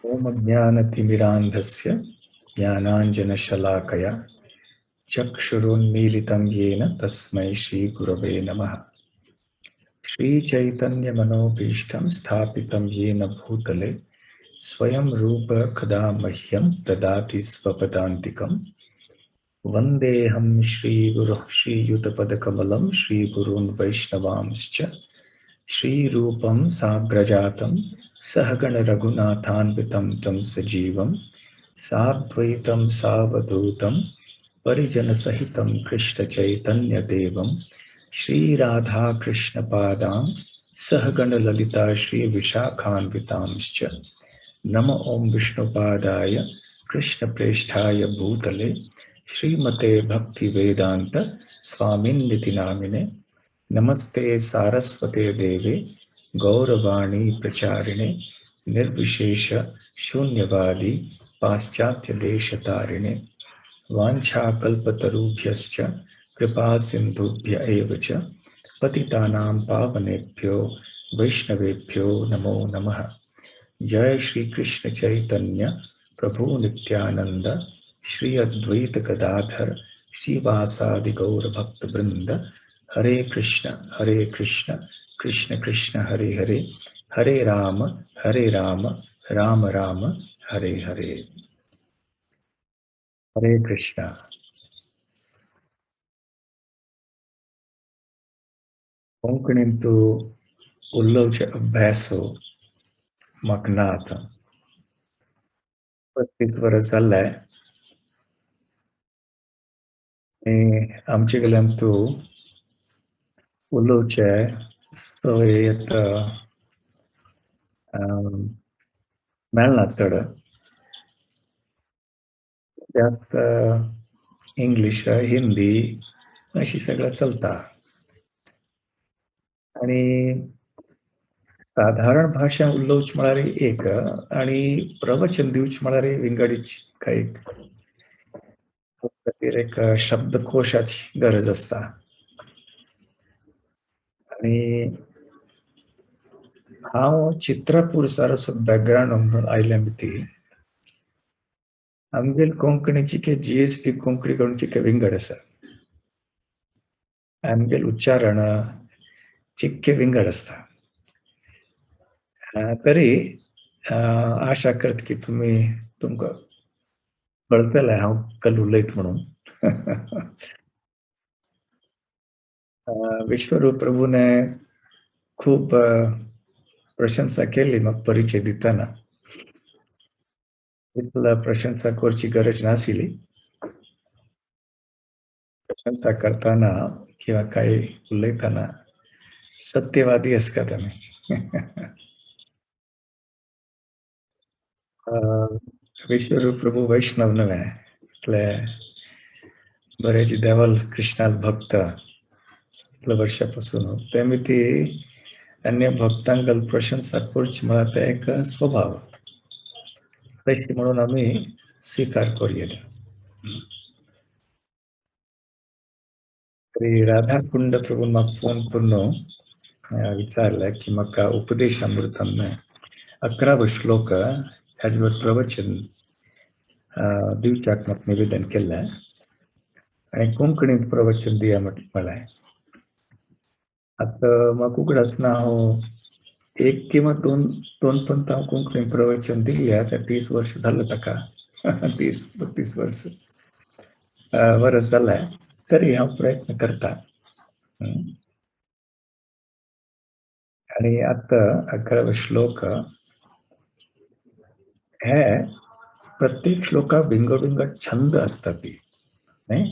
ॐ अज्ञानतिमिरान्धस्य ज्ञानाञ्जनशलाकया चक्षुरुन्मीलितं येन तस्मै श्रीगुरवे नमः। श्रीचैतन्यमनोभीष्टं स्थापितं येन भूतले स्वयं रूप कदा मह्यं ददाति स्वपदान्तिकं। वन्देऽहं श्रीगुरुः श्रीयुतपदकमलं श्रीगुरून् वैष्णवांश्च श्रीरूपं साग्रजातं सहगणरघुनाथान्वितं तं सजीवं साद्वैतं सावधूतं परिजनसहितं कृष्णचैतन्यदेवं श्रीराधाकृष्णपादां सहगणललिता श्रीविशाखान्वितांश्च। नम ॐ विष्णुपादाय कृष्णप्रेष्ठाय भूतले श्रीमते भक्तिवेदांत स्वामिन्निति नामिने। नमस्ते सारस्वते देवे गौरवाणी प्रचारिणे निर्विशेष शून्यवादी पाश्चात्य देशतारिणे। वाञ्छाकल्पतरुभ्यश्च कृपा सिन्धुभ्य एव च पतितानां पावनेभ्यो वैष्णवेभ्यो नमो नमः। जय श्री कृष्ण चैतन्य प्रभु नित्यानंद श्री अद्वैत गदाधर श्रीवासादि गौर भक्त वृंद। हरे कृष्ण कृष्ण कृष्ण हरे हरे, हरे राम राम राम हरे हरे। हरे कृष्ण। कोंकणींतु उलोवचे अभ्यास म्हाका ना आतां 35 वर्स जाल्ले आनी आमचे कडल्यान तूं उलोवचे संवय आतां मेळना चड, जास्त इंग्लीश हिंदी अशी सगळं चलता आणि साधारण भाशा उलोवची म्हळ्यार एक आणि प्रवचन दिवचे म्हळ्यार विंगडीच काही खातीर एक शब्दकोशाची गरज आसता। आणि हांव चित्रपूर सारस्वत बॅकग्रावंड म्हणून आयल्या ती आमगेल कोंकणीची के जीएसपी कोंकणी कडूनची के विंगड आसा, आमगेल उच्चारण चिक्के विंगड आसता। तरी आशा करत की तुमी तुमकां कळटलें हांव कल उलयत म्हणून। विश्वरूप प्रभूने खूब प्रशंसा केली म्हाका परिचय दितना, इतला प्रशंसा करची गरज नाशिल्ली। प्रशंसा करतना किंवा काय उलयतना सत्यवादी आसता आमी। विश्वरूप प्रभू वैष्णव न्हय, इतले बरेच देवल कृष्णाल भक्त इतले वर्षा पासून तेमी ती अन्य भक्तांक प्रशंसा करची म्हळ्यार ते एक स्वभाव तशी म्हणून आमी स्वीकार करूया। तरी राधाकुंड प्रभून म्हाका फोन करून विचारलें की म्हाका उपदेशामृतम 11वो श्लोक हाजेर प्रवचन दिवच्याक म्हाका निवेदन केल्लें आनी कोंकणींत प्रवचन दिया म्हळें। आतां म्हाका उगडास ना हांव एक किंवा दोन दोन पण हांव कोंकणी प्रवचन दिल्लें, आतां 30 वर्स जालें ताका, 30-32 वर्स वर्स जालें, तरी हांव प्रयत्न करता। आनी आतां 11वो श्लोक हे प्रत्येक श्लोका विंगड विंगड छंद आसता ती न्हय।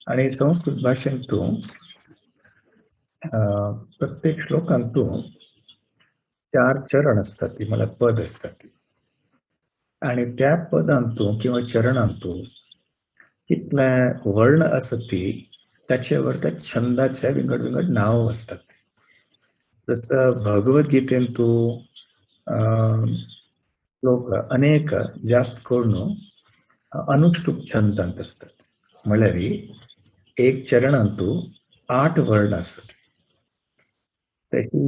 आनी संस्कृत भाशेंत तूं प्रत्येक श्लोकांत तूं 4 चरण आसता ती म्हळ्यार पद आसता ती, आनी त्या पदांत तूं किंवा चरणांत तूं कितले वर्ण आसता ती ताचेवर त्या छंदाचे विंगड विंगड नांव आसतात। जसं भगवद्गीतेन तूं श्लोक अनेक जास्त करून अनुष्टुप छंदांत आसतात, म्हळ्यार एक चरणांत तूं 8 वर्ण आसतात। तशी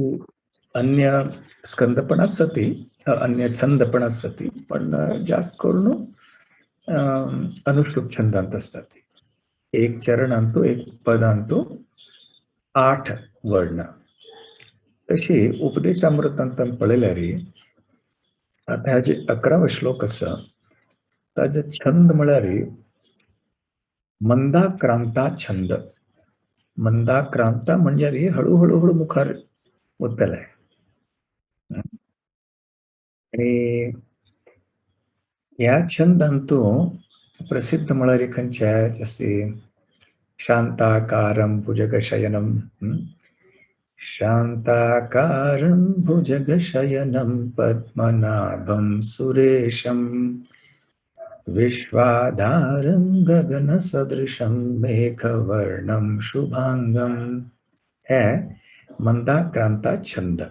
अन्य स्कंद पण आसता ती, अन्य छंद पण आसता ती, पण जास्त करून अनुष्टुप छंदांत असतात ती. एक चरणांतू एक पदांतू 8 वर्ण. तशी उपदेशामृतांत पळयल्यार आता ह्या जे 11 श्लोक आसा ताजे छंद म्हळ्यार मंदाक्रांता छंद. मंदाक्रांता म्हणजे हळूहळू हळू मुखार वतले. आणि ह्या छंदांतू प्रसिद्ध म्हळ्यार खंयचे, जसे शांताकारं भुजगशयनम, शांताकारं भुजगशयनम पद्मनाभं सुरेशं विश्वाधारं गगनसदृशं मेघवर्णं शुभांगं. हे मंदाक्रांता छंद.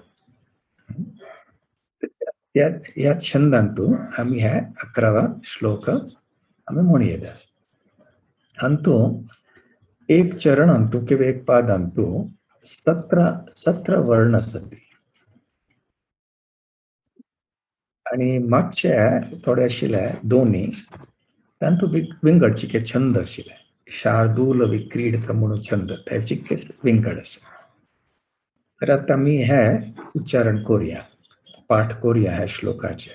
या छंदांतू आम्ही हे 11वा श्लोक आम्ही म्हणूया. अंतू एक चरण अंतू किंवा एक पाद अंतू 17 वर्ण आसता. आणि मागचे थोडे आशिल्ले दोन्ही तांतू विंगड चिके छंद आशिल्ले. शार्दूल विक्रीडित म्हणून छंद, ते चिके विंगड आसा. तर आता आमी हे उच्चारण करूया, पाठ करूया ह्या श्लोकाचे.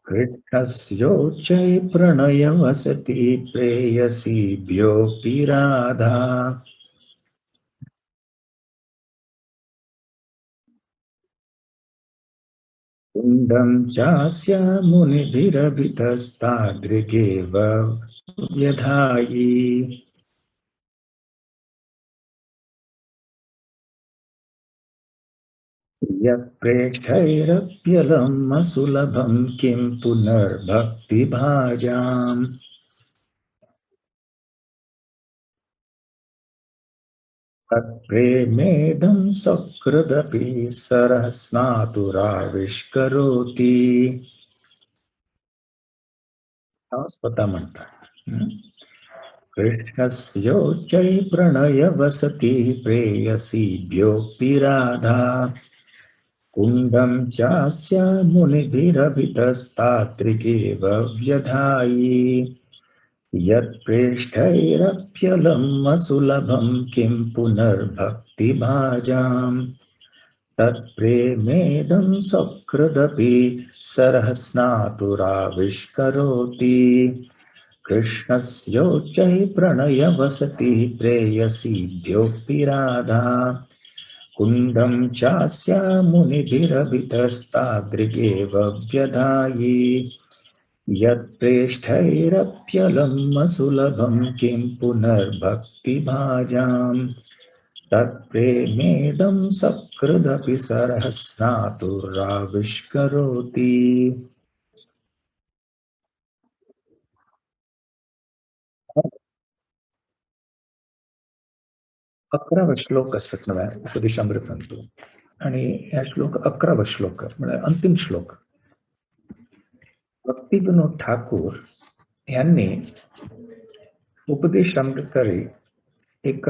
कृष्णस्योच्चै प्रणय वसति प्रेयसीभ्योऽपि राधा कुण्डं चास्य मुनिभिरभितस्तादृगेव व्यधायि. यत्प्रेष्ठैरप्यलं असुलभं किं पुनर्भक्तिभाजाम्. तत्प्रेमेदं सकृदपि सरः स्नातुराविष्करोति. हा स्वतः म्हणतात. कृष्णस्योच्चै प्रणय वसति प्रेयसीभ्योऽपि राधा कुण्डं चास्य मुनिभिरभितस्तात्रिकेव व्यधायि. यत्प्रेष्ठैरप्यलम् असुलभं किं पुनर्भक्तिभाजाम् तत्प्रेमेदं सकृदपि सरः स्नातुराविष्करोति. कृष्णस्योच्चैः प्रणय वसति प्रेयसीभ्योऽपि राधा कुण्डं चास्य मुनिभिरभितस्तादृगेव व्यधायि. यत्प्रेष्ठैरप्यलम् असुलभं किं पुनर्भक्तिभाजाम् तत्प्रेमेदं सकृदपि सरः स्नातुराविष्करोति. 11वा श्लोक असत नव्या उपदेशामृतांतू. आणि ह्या श्लोक 11वा श्लोक म्हणजे अंतिम श्लोक. भक्तिविनोद ठाकूर यांनी उपदेशामृतारी एक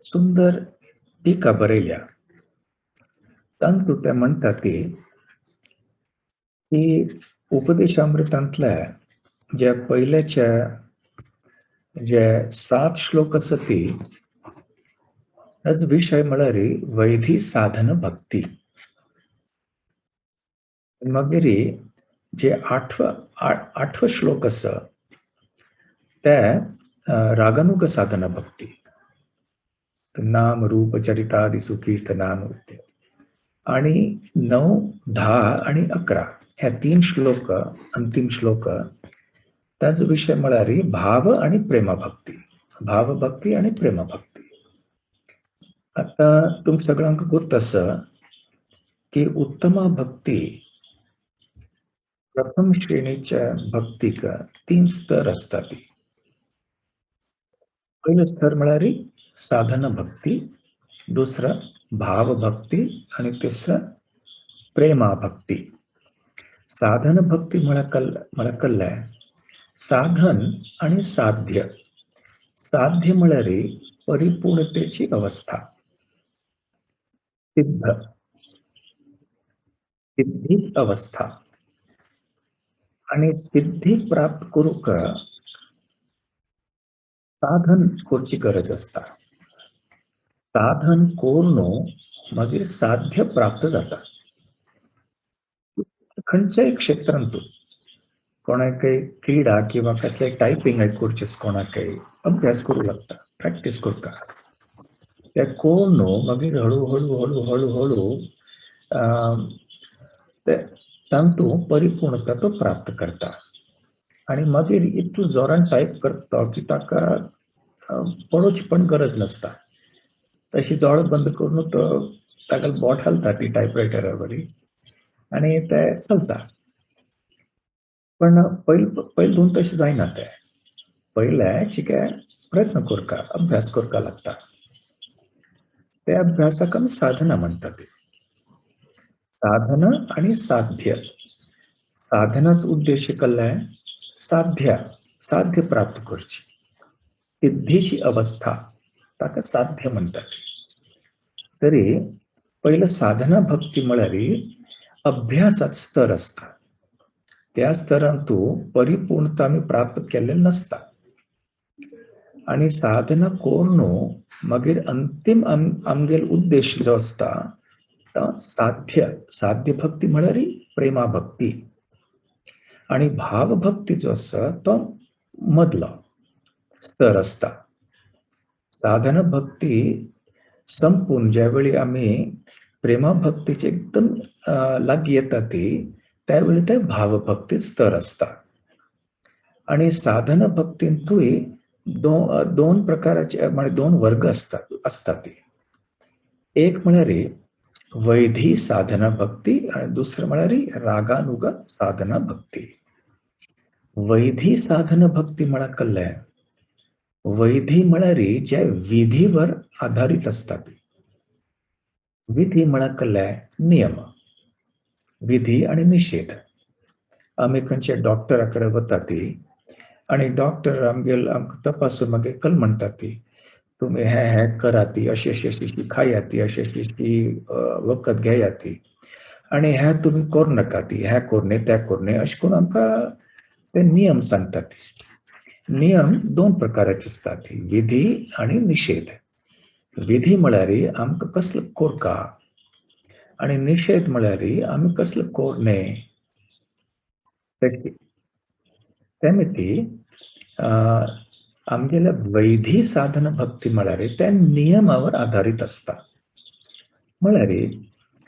सुंदर टीका बरयल्या. तांतू ते म्हणतात की उपदेशामृतांतल्या ज्या पहिल्याच्या जे 7 श्लोक आसत ती ताजो विशय म्हळ्यार वैधी साधन भक्ती. मागीर जे आठवं श्लोक आसा ते रागानुग साधना भक्ती, नाम रूप चरितादि सुकीर्तनानु. आणि 9, 10 आणि 11 ह्या 3 श्लोक अंतिम श्लोक ताजो विशय म्हळ्यार भाव आणि प्रेमाभक्ती. भावभक्ती आणि प्रेमाभक्ती. आता तुमकां सगळ्यांक गोत आसा की उत्तमा भक्ती प्रथम श्रेणीच्या भक्तीक 3 स्तर असतात. पहिलं स्तर म्हळ्यार साधन भक्ती, दुसरं भावभक्ती आणि तिसरं प्रेमाभक्ती. साधन भक्ती म्हळ्यार कल्ले साधन आणि साध्य. साध्य म्हळ्यार परिपूर्णतेची अवस्था. सिद्ध, सिद्धी अवस्था. आनी सिद्धी प्राप्त करूंक साधन करची गरज आसता. साधन करून मागीर साध्य प्राप्त जाता. खंयच्याय क्षेत्रांत तूं, कोणाकय क्रिडा किंवा कसले टायपींग करचें, कोणाकय अभ्यास करूं लागता, प्रॅक्टीस करता, ते करून मागीर हळू हळू हळू हळू हळू ते तातूंत परिपूर्णता तो प्राप्त करता आनी मागीर इतलो जोरान टायप करता की ताका पळोवची पण गरज नासता. तशी दोळे बंद करून तो ताका बोट हालता ती टायपरायटरा बरी आनी ते चलता. पण पयल पयलीं दोन तशें जायना तें. पयलें चिके प्रयत्न करका, अभ्यास करपा लागता. त्या अभ्यासाक आमी साधना म्हणटात. साधना आनी साध्य. साधनाच उद्देश कसलें? साध्य, साध्य प्राप्त करची, सिद्धीची अवस्था, ताका साध्य म्हणटात. तरी पयलें साधना भक्ती म्हळ्यार अभ्यासाच स्तर आसता. त्या स्तरांत तूं परिपूर्णता आमी प्राप्त केल्लें नासता. आनी साधना करून मागीर अंतीम आमगेलो उद्देश जो आसता तो साध्य. साध्य भक्ती म्हळ्यार प्रेमा भक्ती. आनी भावभक्ती जो आसा तो मदलो स्तर आसता. साधना भक्ती संपून ज्या वेळी आमी प्रेमा भक्तीचे एकदम लागीं येता ती, त्यावेळी ते भावभक्ती स्तर आसता. आनी साधना भक्तींतूय दोन प्रकाराचे, म्हणजे दोन वर्ग असतात आसता ती. एक म्हळ्यार वैधी साधना भक्ती आनी दुसरें म्हळ्यार रागानुग साधना भक्ती. वैधी साधना भक्ती म्हळ्यार कसलें? वैधी म्हळ्यार जे विधीवर आधारीत आसता ती. विधी म्हळ्यार कसलें? नियम, विधी आनी निशेध. आमी खंयच्या डॉक्टरा कडेन वता ती आनी डॉक्टर आमगेल आमकां तपासून मागीर कल म्हणटा ती, तुमी हें हें करात ती, अशी अशी अशी अशी खायात ती, अशी अशी अशी वखद घेयात ती, आनी हें तुमी करूं नाका ती, हें करूं न्ही, तें करूं न्ही, अशें करून आमकां ते नियम सांगतात. नियम दोन प्रकाराचे आसतात, विधी आनी निशेध. विधी म्हळ्यार आमकां कसलो कोरका आनी निशेध म्हळ्यार आमी कसलो कोर न्ही. तेमी आमगेल्या वैधी साधन भक्ती म्हळ्यार त्या नियमावर आधारीत आसता. म्हळ्यार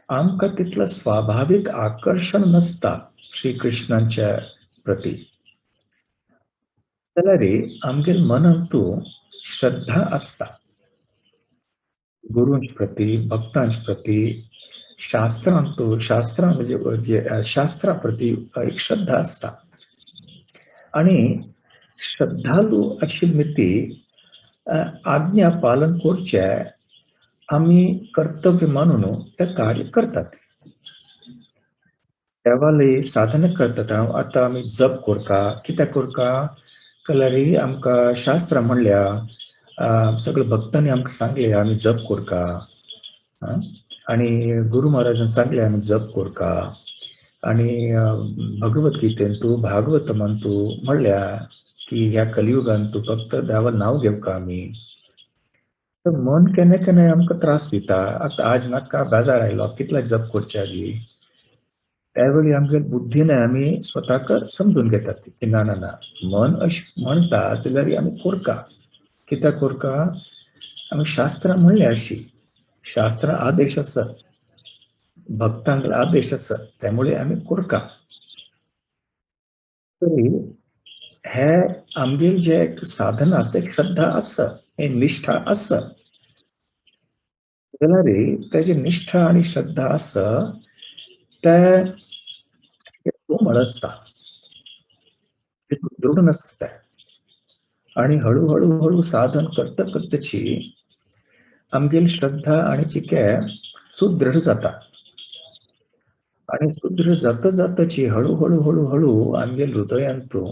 आमकां तितलो स्वाभावीक आकर्शण नासता श्रीकृष्णाच्या प्रती, जाल्यार आमगेल मनांतू श्रद्धा आसता गुरूंच प्रती, भक्तांच प्रती, शास्त्रांतू, शास्त्रां म्हणजे शास्त्रा प्रती एक श्रद्धा आसता. आनी श्रद्धालू आशिल्ली ती आज्ञा पालन करचे आमी कर्तव्य मानून ते कार्य करतात. देवाली साधना करतात. आतां आमी जप करता, कित्याक करता? जाल्यार आमकां शास्त्रां म्हणल्या, सगळे भक्तांनी आमकां सांगले आमी जप करता, आनी गुरू महाराजान सांगले आमी जप करता, आनी भगवद्गीतेन तूं भागवतमान तूं म्हणल्या की ह्या कलियुगान तूं फक्त देवा नांव घेवका आमी. तर मन केन्ना केन्ना आमकां त्रास दिता. आतां आज नाका, बेजार आयलो, कितले जप करचे आजी? त्यावेळी आमगे बुद्धीने आमी स्वताक समजून घेतात की ना ना ना, मन अशें म्हणटा जाल्यार आमी कोरका. कित्याक कोरका? आमी शास्त्रां म्हणले अशी, शास्त्रां आदेश आसात, भक्तांक आदेश आसात, त्यामुळे आमी कोरका. तरी हे आमगेल जे एक साधन आसा, एक श्रद्धा आसा, एक निष्ठा आसा, जाल्यार तेजी निष्ठा आनी श्रद्धा आसा ते कोमळ आसता, दृढ नासता. आनी हळू हळू हळू साधन करता करताची आमगेली श्रद्धा आनी चिके सुदृढ जाता. आनी सुदृढ जाता जाताची हळू हळू हळू हळू आमगेल हृदयांतू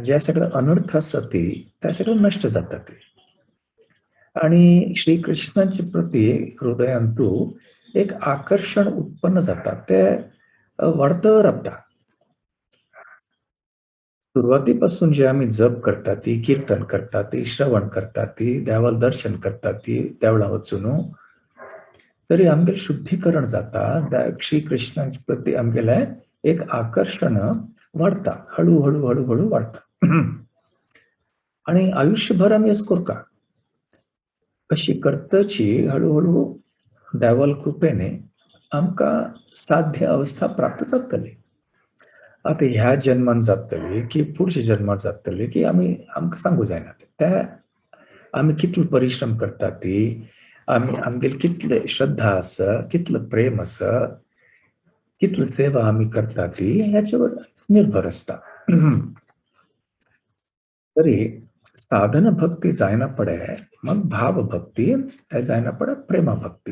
जे सगळे अनर्थ आसा ती ते सगळे नश्ट जाता ते. आणि श्रीकृष्णाचे प्रती हृदयांतू एक आकर्षण उत्पन्न जाता, ते वाडत रावता. सुरवातीपासून जे आमी जप करता ती, किर्तन करता ती, श्रवण करता ती, देवाल दर्शन करता ती, देवळां वचून तरी आमगेलें शुद्धीकरण जाता. श्रीकृष्णाचे प्रती आमगेलें एक आकर्षण वाडटा, हळू हळू हळू हळू वाडटा आणि आयुष्यभर आमी अशें करता. अशी करतची हळूहळू देवाल कृपेने आमकां साध्य अवस्था प्राप्त जातली. आतां ह्या जन्मान जातली की पुढच्या जन्मात जातली की आमी आमकां सांगू जायना. त्या आमी कितलो परिश्रम करता ती, आमी आमगेली कितले श्रद्धा आसा, कितलो प्रेम आसा, कितली सेवा आमी करता ती ह्याचेवर निर्भर आसता. तरी साधन भक्ती जायना पडे मग भावभक्ती, जायना पडे प्रेमा भक्ती.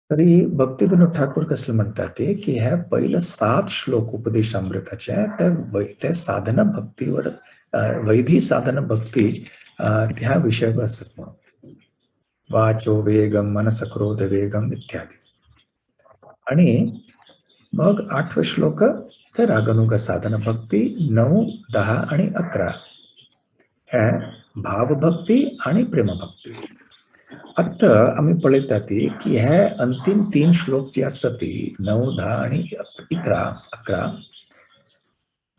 तरी भक्ती विनोद ठाकूर कसले म्हणतात ते की हे पहिले 7 श्लोक उपदेशामृताचे ते साधना भक्तीवर, वैधी साधना भक्ती ह्या विषयावर असत म्हणून. वाचो वेगम मनस क्रोध वेगम इत्यादी. आणि मग 8वे श्लोक ते रागानुग साधना भक्ती, 9, 10 आणि 11 हे भावभक्ती आणि प्रेमभक्ती. आता आमी पळयता ती की हे अंतिम 3 श्लोक जे आसा ती 9, 10 आणि 11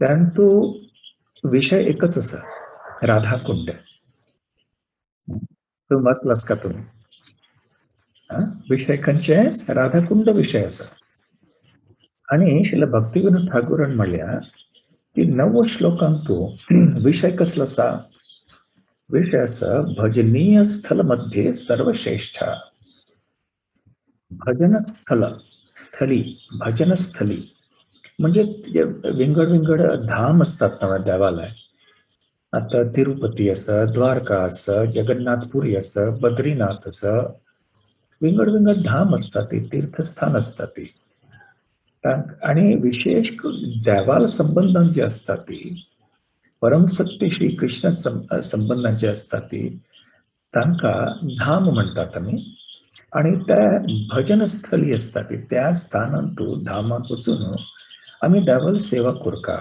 तांतू विषय एकच आसा, राधाकुंड. तूं वाचलास का तुमी? विषय खंयचे? राधाकुंड विषय आसा. आणि श्रील भक्तिविनोद ठाकूरान म्हणल्या की 9 श्लोकांतू विषय कसलो आसा? विषय आसा भजनीय स्थल मध्ये सर्वश्रेष्ठ. भजन स्थल, स्थली, भजनस्थली म्हणजे विंगड विंगड धाम असतात ना देवालय. आता तिरुपती आसा, द्वारका आसा, जगन्नाथपुरी आसा, बद्रीनाथ आसा, विंगड विंगड धाम असतात ती, तीर्थस्थान असतात ती. आणि विशेष देवाल संबंधान जी असतात ती, परमसत्य श्री कृष्ण संबंधान जे असतात ती, तांकां धाम म्हणतात आमी. आणि त्या भजनस्थली असतात ती, त्या स्थानांतू धामांत वचून आमी देवाल सेवा करता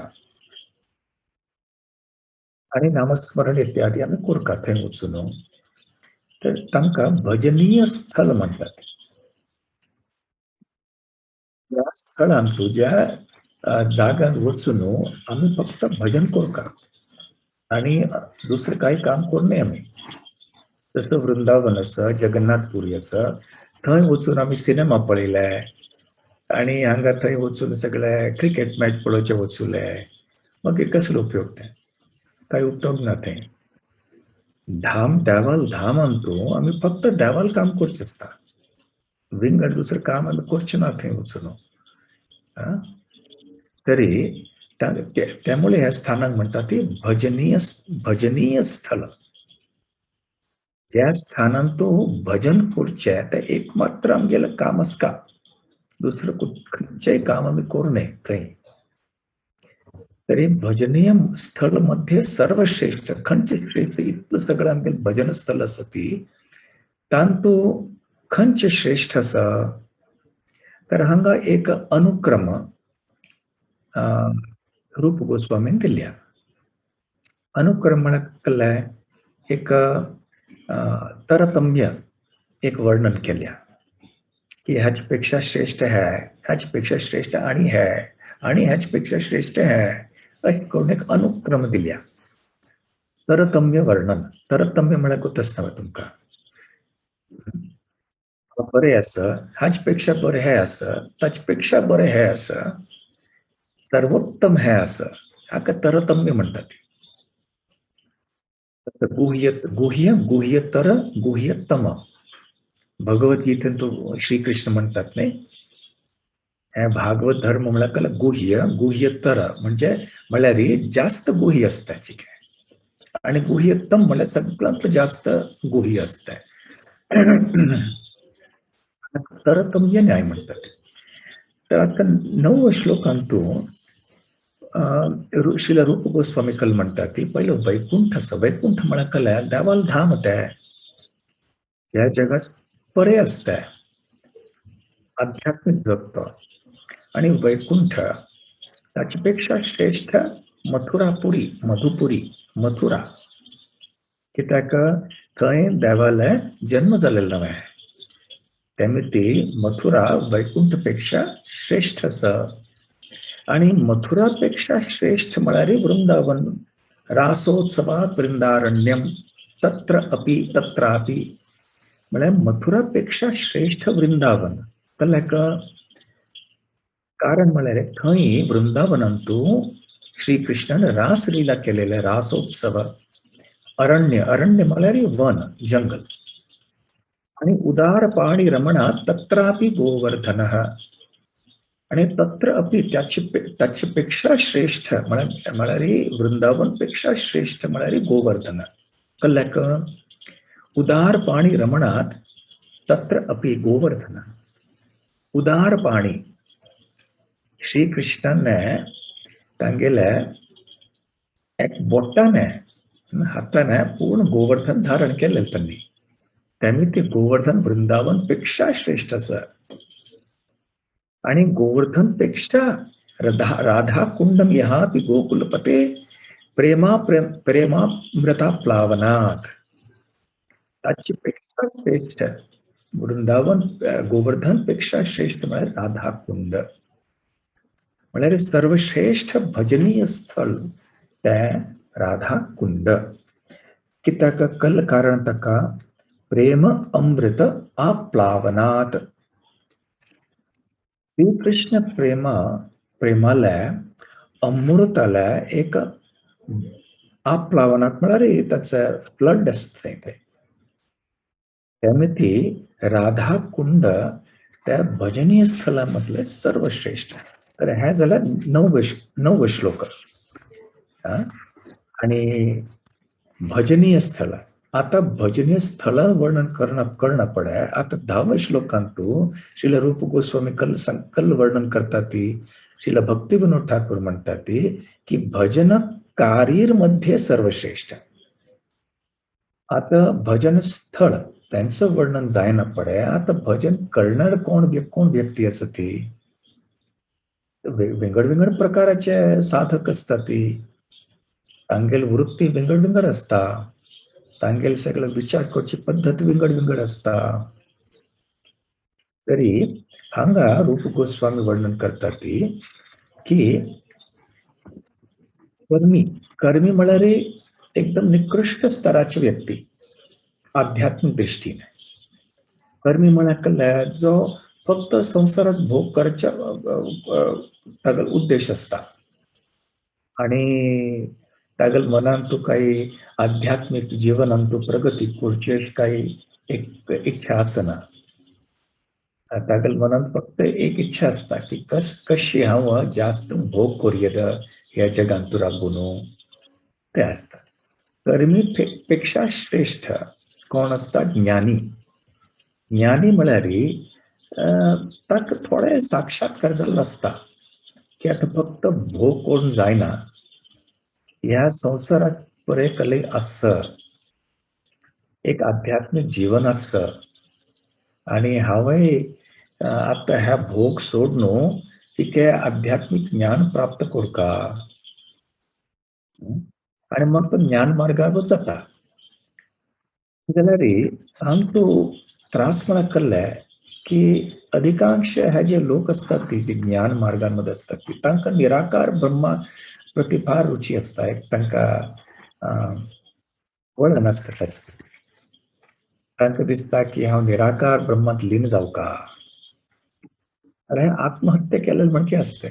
आणि नामस्मरण इत्यादी आमी करता थंय वचून. तर तांकां भजनीय स्थल म्हणतात. त्या स्थळांत ज्या जाग्यात वचून आमी फक्त भजन करता आणि दुसरं काही काम करू नये आमी. जसं वृंदावन आसा, जगन्नाथपुरी आसा, थंय वचून आमी सिनेमा पळयले आणि हांगा थंय वचून सगळे क्रिकेट मॅच पळोवचे वचुले, मागीर कसलो उपयोग? ते काय उपयोग ना. थंय धाम, देवाल धामांतू आमी फक्त देवाल काम करचें आसता, विंगड दुसरें काम आमी करचें ना थंय वचून. तरी त्यामुळे ह्या स्थानाक म्हणतात ती भजनीय, भजनीय स्थल. ज्या स्थानान तो भजन करचें तें एकमात्र आमगेलें काम आसता, दुसरें खंयचेंय काम आमी करूं नये थंय. तरी भजनीय स्थल मध्ये सर्वश्रेष्ठ, खंयचें श्रेष्ठ इतलें सगळें आमगेलें भजन स्थल आसा ती, तांतू खंयचें श्रेष्ठ आसा? तर हांगा एक अनुक्रम रूप गोस्वामीन दिल्या. अनुक्रम म्हळ्यार एक तरतम्य एक वर्णन केल्या की ह्याच पेक्षा श्रेष्ठ है, ह्याच पेक्षा श्रेष्ठ आणि है, आणि ह्याच पेक्षा श्रेष्ठ है, अशें करून एक अनुक्रम दिल्या. तरतम्य वर्णन. तरतम्य म्हळ्यार कोत आसता तुमकां? बरें आसा, हाच पेक्षा बरें हें आसा, ताचे पेक्षा बरें हें आसा, सर्वोत्तम हें आसा, हाका तरतम्य म्हणटात. गुह्य, गुह्य, गुह्यतर, गुह्यतम. भगवद्गीतेन तो श्रीकृष्ण म्हणतात न्ही, हे भागवत धर्म म्हळ्यार गुह्य, गुह्यतर म्हणजे म्हळ्यार जास्त गुह्य आसता काय, आणि गुह्यतम म्हळ्यार सगळ्यांत जास्त गुह्य आसता. तरतम्य न्याय म्हणतात. तर आता 9 श्लोकांतू श्रील रूप गोस्वामी कल म्हणटा ती पयलो वैकुंठ आसा. वैकुंठ म्हळ्यार कल देवाल धाम तें, ह्या जगाच परे आसता, आध्यात्मिक जग तो. आणि वैकुंठ ताचे पेक्षा श्रेष्ठ मथुरापुरी, मधुपुरी, मथुरा, कित्याक थंय देवाले जन्म जालेलो नवें, त्यामुळे ती मथुरा वैकुंठ पेक्षा श्रेष्ठ आसा. आणि मथुरापेक्षा श्रेष्ठ म्हळ्यार वृंदावन. रासोत्सवात वृंदारण्यम तत्र अपि तत्रापि, म्हळ्यार मथुरापेक्षा श्रेष्ठ वृंदावन. कळ्ळें? कारण म्हळ्यार थंय वृंदावनांतू श्रीकृष्णान रासलीला केलेले, रासोत्सव. अरण्य, अरण्य म्हळ्यार वन, जंगल. आणि उदार पाणी रमणा तत्रापि गोवर्धन, आणि तत्र अपि त्याच्यापेक्षा श्रेष्ठ म्हळ्यार वृंदावन पेक्षा श्रेष्ठ म्हळ्यार गोवर्धन. कळ्ळें? उदार पाणी रमणात तत्र अपि गोवर्धन. उदार पाणी, श्रीकृष्णाने तांगेले एक बोटाने, हाताने पूर्ण गोवर्धन धारण केलेलं त्यांनी, त्यामुळे ते गोवर्धन वृंदावन पेक्षा श्रेष्ठ आसा. आणि गोवर्धन पेक्षा राधा कुंडम यहापि गोकुलपते प्रेमा प्रेमामृता प्लावनात, ताचे पेक्षा श्रेष्ठ वृंदावन गोवर्धन पेक्षा श्रेष्ठ म्हळ्यार राधा कुंड, म्हळ्यार सर्वश्रेष्ठ भजनीय स्थळ तें राधा कुंड. कित्याक कल कारण ताका प्रेम अमृत आप्लावनात. श्रीकृष्ण प्रेमा प्रेमाले अमृताले एक आप्लावनात म्हळ्यार ताचें फ्लड आसता तें. त्यामुळे ती राधा कुंड त्या भजनीय स्थला मदलें सर्वश्रेष्ठ. तर हें जालें 9 श्लोक आणि भजनीय स्थळ. आता भजनीय स्थळ वर्णन करणं पडे. आता 10 श्लोकांतू श्रील रूप गोस्वामी कल वर्णन करतात ती, श्रील भक्ती विनोद ठाकूर म्हणतात ती की भजन कारीर मध्ये सर्वश्रेष्ठ. आता भजन स्थळ त्यांचं वर्णन जायना पडे. आता भजन करणार कोण व्यक्ती आसा ती, विंगड विंगड प्रकाराचे साधक असतात ती, तांगेल वृत्ती विंगड विंगड असता, तांगेल सगळे विचार करची पद्धत विंगड विंगड असता. तरी हांगा रूप गोस्वामी वर्णन करतात ती की कर्मी, कर्मी म्हळ्यार एकदम निकृष्ट स्तराची व्यक्ती आध्यात्मिक दृष्टीने. कर्मी म्हळ्यार जो फक्त संसारात भोग करच्या तागेलो उद्देश असता आणि तागेल मनान तू काही आध्यात्मिक जीवनान तू प्रगती करची अशी काही एक इच्छा आसना. तागेल मनान फक्त एक इच्छा आसता की कशी हांव जास्त भोग करूं ह्या जगांत तूं राबून, ते आसता. कर्मी पेक्षा श्रेष्ठ कोण आसता? ज्ञानी. ज्ञानी म्हळ्यार ताका थोडे साक्षात्कार जाल्लो आसता की आतां फक्त भोग करून जायना, ह्या संवसारात परे कले आस, एक आध्यात्मिक जीवन आस आणि हांवें आतां ह्या भोग सोडून तिके आध्यात्मिक ज्ञान प्राप्त करूका, आणि मग तो ज्ञान मार्गावर जाता. जाल्यार हांगा तूं त्रास म्हळ्यार कल्ले की अधिकांश हे जे लोक असतात ती जे ज्ञान मार्गांमध्ये असतात ती तांकां निराकार ब्रह्मा प्रती फार रुची आसता, एक तांकां वळण आसता, तांकां दिसता की हांव निराकार ब्रह्मांत लीन जावका. अरे आत्महत्या केलेलं म्हणजे असते.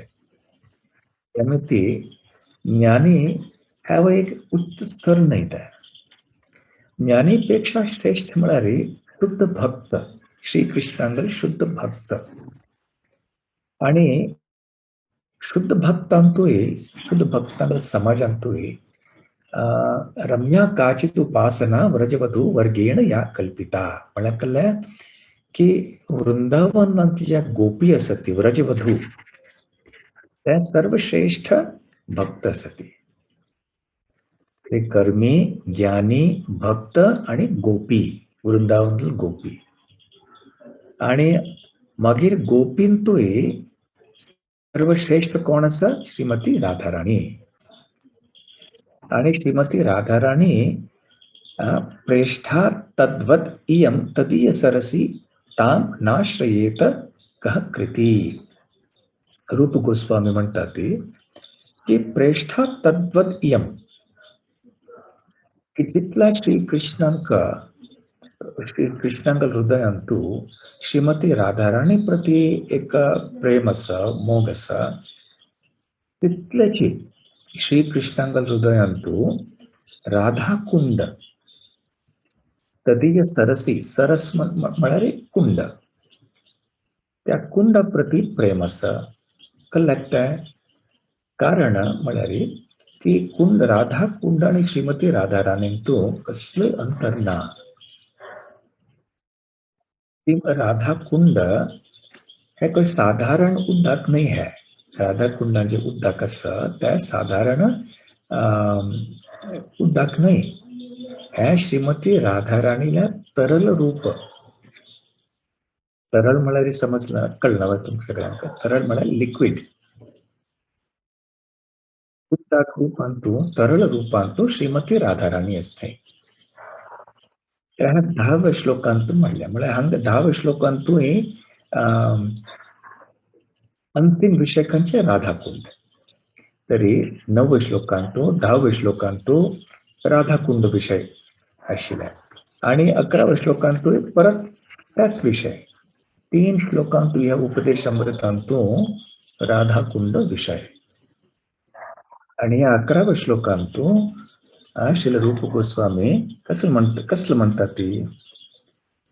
त्यामुळे ती ज्ञानी ह्या एक उच्च स्तर नाही. त्या ज्ञानीपेक्षा श्रेष्ठ म्हळ्यार शुद्ध भक्त, श्रीकृष्णांगल शुद्ध भक्त. आणि शुद्ध भक्तांतूय, शुद्ध भक्तांगल समाजांतूय रम्या काचित उपासना व्रजवधू वर्गेण या कल्पिता. म्हळ्यार कळ्ळें की वृंदावनांतली ज्या गोपी आसत ती व्रजवधू, त्या सर्वश्रेष्ठ भक्त आसा ती. ते कर्मी, ज्ञानी, भक्त आणि गोपी, वृंदावनांतली गोपी. आणि मागीर गोपींतूय सर्वश्रेष्ठ कोण आसा? श्रीमती राधाराणी. आणि श्रीमती राधाराणी प्रेष्ठा तद्वत इयं तदीय सरसी ताम नाश्रयेत कह कृती. रूप गोस्वामी म्हणतात ती की प्रेष्ठा तद्वत इयं, की जितला श्री कृष्णांक, श्री कृष्णांक हृदयांतू श्रीमती राधाराणी प्रती एक प्रेम आसा, मोग आसा, तितल्याची श्री कृष्णांक हृदयांतू राधाकुंड तदीय सरसी, सरस म्हळ्यार कुंड, त्या कुंडा प्रती प्रेम आसा. कल्लें लागता कारण म्हळ्यार की कुंड, राधा कुंड आणि श्रीमती राधाराणींतू कसलें अंतर ना. ती राधा कुंड हे कोई साधारण उदक नाही है. राधा कुंडाचे उदक आसा ते साधारण उदक न्हय, हे श्रीमती राधाराणीला तरल रूप. तरल म्हळ्यार समजलं, कळना तुमकां सगळ्यांक? तरल म्हळ्यार लिक्विड. उदक रूपांतू, तरल रूपांतू श्रीमती राधाराणी आसताय. त्या 10व्या श्लोकांतू म्हणल्या, म्हळ्यार हांगा 10व्या श्लोकांतूय अंतिम विषय खंयचे? राधाकुंड. तरी 9व्या श्लोकांतू, 10व्या श्लोकांतू राधाकुंड विषय आशिल्ले आणि 11व्या श्लोकांतूय परत त्याच विषय. 3 श्लोकांतू ह्या उपदेश अमृतांतू राधाकुंड विषय. आणि या 11व्या श्लोकांतू श्रील रूप गोस्वामी कसं म्हणत, कसलं म्हणतात ती?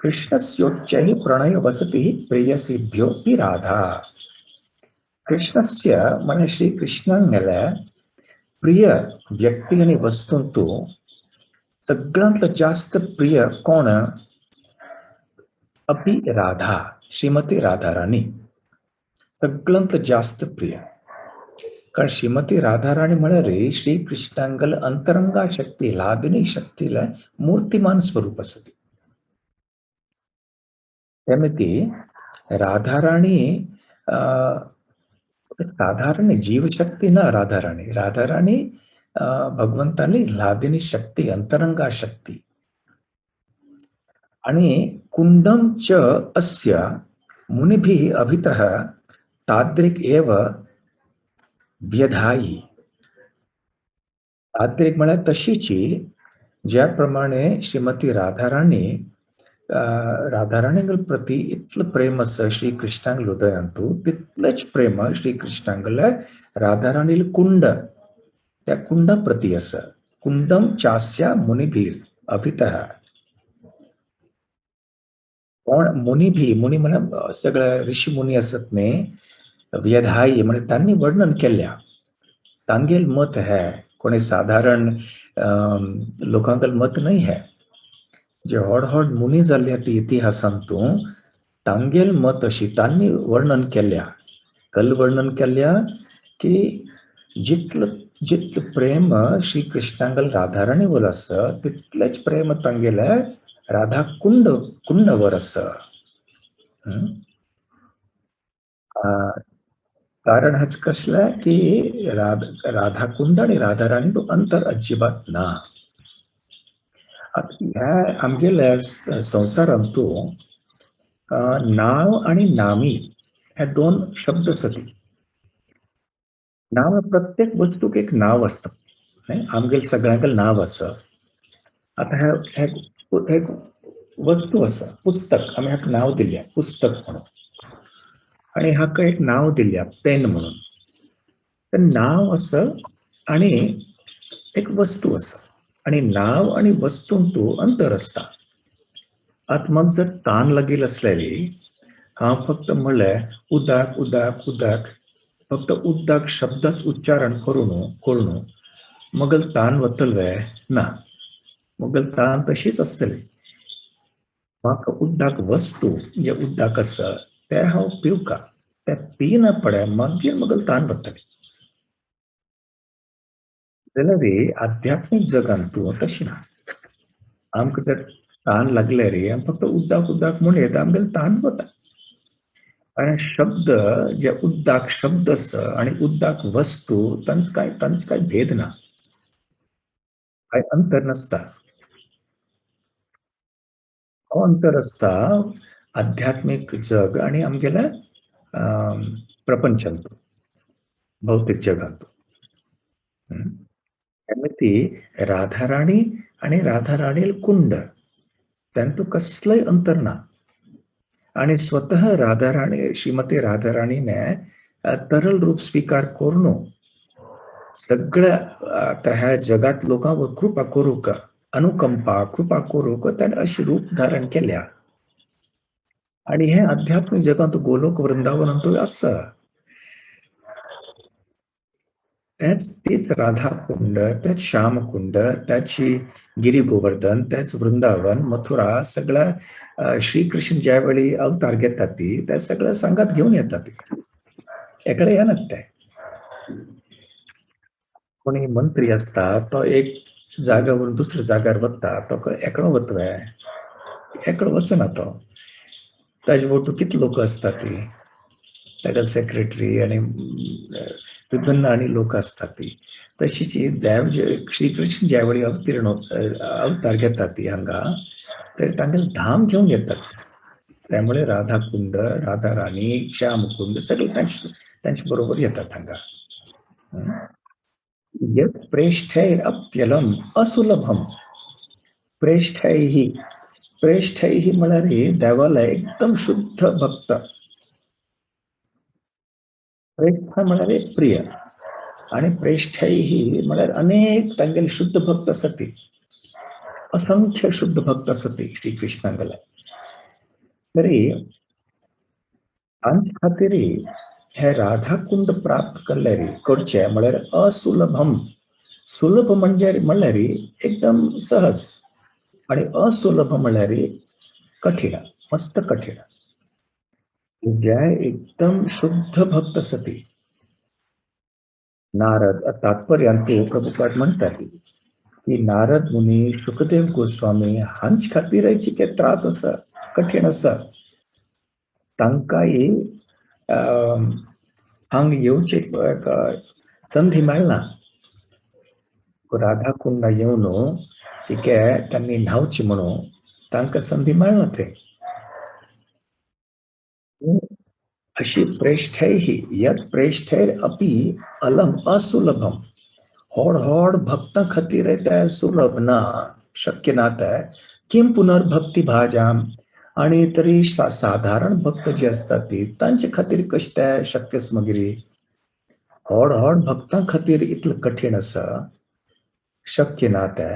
कृष्णस्योच्चैः प्रणय वसतिः प्रेयसीभ्योऽपि राधा. कृष्णस्य म्हळ्यार श्री कृष्णांगेल्या प्रिय व्यक्ती आणि वस्तूंतू सगळ्यांतलं जास्त प्रिय कोण? अपि राधा, श्रीमती राधाराणी सगळ्यांतलं जास्त प्रिय. कारण श्रीमती राधाराणी म्हळ्यार श्री कृष्णांगल अंतरंगा शक्ती, लादिनी शक्तीला मूर्तिमान स्वरूप आसा ती. त्यामुळे राधाराणी साधारण जीवशक्ती ना राधाराणी. राधाराणी भगवंताली लादिनी शक्ती, अंतरंगा शक्ती. आणि कुंडम च अस्य मुनिभिः अभितः तादृक् एव व्यधायी. तादृक् म्हळ्यार तशीची, ज्याप्रमाणे श्रीमती राधाराणी राधाराणी प्रती इतलं प्रेम आसा श्री कृष्णांक हृदयांतू, तितलेच प्रेम श्री कृष्णांगले राधाराणी कुंड, त्या कुंडा प्रती आसा. कुंडम चास्या मुनिभीर अभितः. कोण मुनिभी? मुनी म्हळ्यार सगळे ऋषी मुनी आसत न्ही, व्यधायी म्हणजे त्यांनी वर्णन केल्या, तांगेल मत है. कोणी साधारण लोकांगेल मत नाही है. जे व्हड व्हड मुनी जाल्ले ती इतिहासांतू तांगेल मत अशी तांणी वर्णन केल्या. कल वर्णन केल्या की जितलं जितलं प्रेम श्री कृष्णांगल राधाराणी वर आसा, तितलेच प्रेम तांगेले राधा कुंड कुंडवर आसा. कारण हाच कसलं की राधा कुंड आणि राधाराणी तो अंतर अजिबात ना. ह्या आमगेल्या संवसारांतू नाव आणि नामी ह्या दोन शब्द आसा. नाव, प्रत्येक वस्तूक एक नाव आसता न्हय. आमगेल सगळ्यांक नाव आसा. आतां हे एक वस्तू आसा, पुस्तक, आमी हाका नाव दिल्या पुस्तक म्हणून आणि हाका एक नाव दिल्या पेन म्हणून. तर नाव आसा आणि एक वस्तू आसा आणि नाव आणि वस्तूंतू अंतर आसता. आतां म्हाका जर तान लागिल्ली आसल्यारी हांव फक्त म्हणलें उदक उदक उदक, फक्त उदक शब्दाच उच्चारण करून करून मगल तान वतले ना, मगल तान तशीच आसतली. म्हाका उदक वस्तू जे उदक आसा तें हांव पिवका, तें पिना पडे मागीर मगल तान वतली. जाल्यार आध्यात्मीक जगान तूं तशी ना. आमकां जर तान लागले रे आमी फक्त उद्दाक उद्दाक म्हूण येता, आमगेले तान वता. कारण शब्द जे उद्दाक शब्द आसा आनी उद्दाक वस्तू तांचो कांय भेद ना, कांय अंतर नासता. हो अंतर आसता आध्यात्मीक जग आनी आमगेल्या प्रपंचांत, भौतीक जगांत. ती राधाराणी आनी राधाराणी कुंड तांतूं कसलेय अंतर ना. आनी स्वतः राधाराणी, श्रीमती राधाराणीने तरल रूप स्वीकार करून सगळ्या आतां ह्या जगात लोकांक कृपा करूंक, अनुकंपा कृपा करूंक ताणें अशी रूप धारण केल्या. आनी हें आध्यात्मीक जगांत गोलोक वृंदावनांतूय आसा. तेच राधाकुंड, त्याच श्यामकुंड, त्याची गिरी गोवर्धन, त्याच वृंदावन, मथुरा, सगळ्या श्रीकृष्ण ज्या वेळी अवतार घेतात ती त्या सगळ्या सांगात घेऊन येतात ती, एकडे येनात ते. कोणी मंत्री असता तो एक जाग्यावरून दुसऱ्या जाग्यार वता, तो एकलो वतवे, एकलो वचना तो. ताजे वटू कितले लोक असतात ती, ताका सेक्रेटरी आनी विभिन्न आनी लोक असतात ती. तशीच देव जे श्रीकृष्ण ज्या वेळी अवतीर्ण अवतार घेतात ती हांगा, तर तांगेले धाम घेवन येतात. त्यामुळे राधाकुंड, राधाराणी, श्यामकुंड सगळे तांचे बरोबर येतात हांगा. यत प्रेष्ठैर अप्यलम असुलभम. प्रेष्ठैः, प्रेष्ठैः म्हळ्यार देवाला एकदम शुद्ध भक्त. प्रेष्ठ म्हळ्यार प्रिय आणि प्रेष्ठैः म्हळ्यार अनेक तांगेले शुद्ध भक्त आसता ती, असंख्य शुद्ध भक्त आसता ती श्रीकृष्णांगेले. तरी तांचे खातीर हे राधाकुंड प्राप्त केल्ले करचे म्हळ्यार असुलभम. सुलभ म्हणजे म्हणल्यार एकदम सहज आणि असुलभ म्हणल्यार कठीण, मस्त कठीण. जे एकदम शुद्ध भक्त आसा ती. नारद तात्पर्यांतू प्रभुपाद म्हणतात की नारद मुनी, शुकदेव गोस्वामी हांचे खातीर कितें त्रास आसा, कठीण आसा. तांकांय हांगा येवचे संधी मेळना. राधाकुंडा येवन चिके तांणी न्हावचे म्हणून तांकां संधी मेळना ते. अशी प्रेष्ठैः यत प्रेष्ठैर अपि अलम असुलभम. होड होड भक्तां खातीर ते सुलभ ना, शक्य ना ते. किम पुनर्भक्ती भाजाम. आणि तरी साधारण भक्त जे असतात ती तांचे खातीर कशें ते शक्यच मागीर. होड होड भक्तां खातीर इतलें कठीण आसा, शक्य ना ते,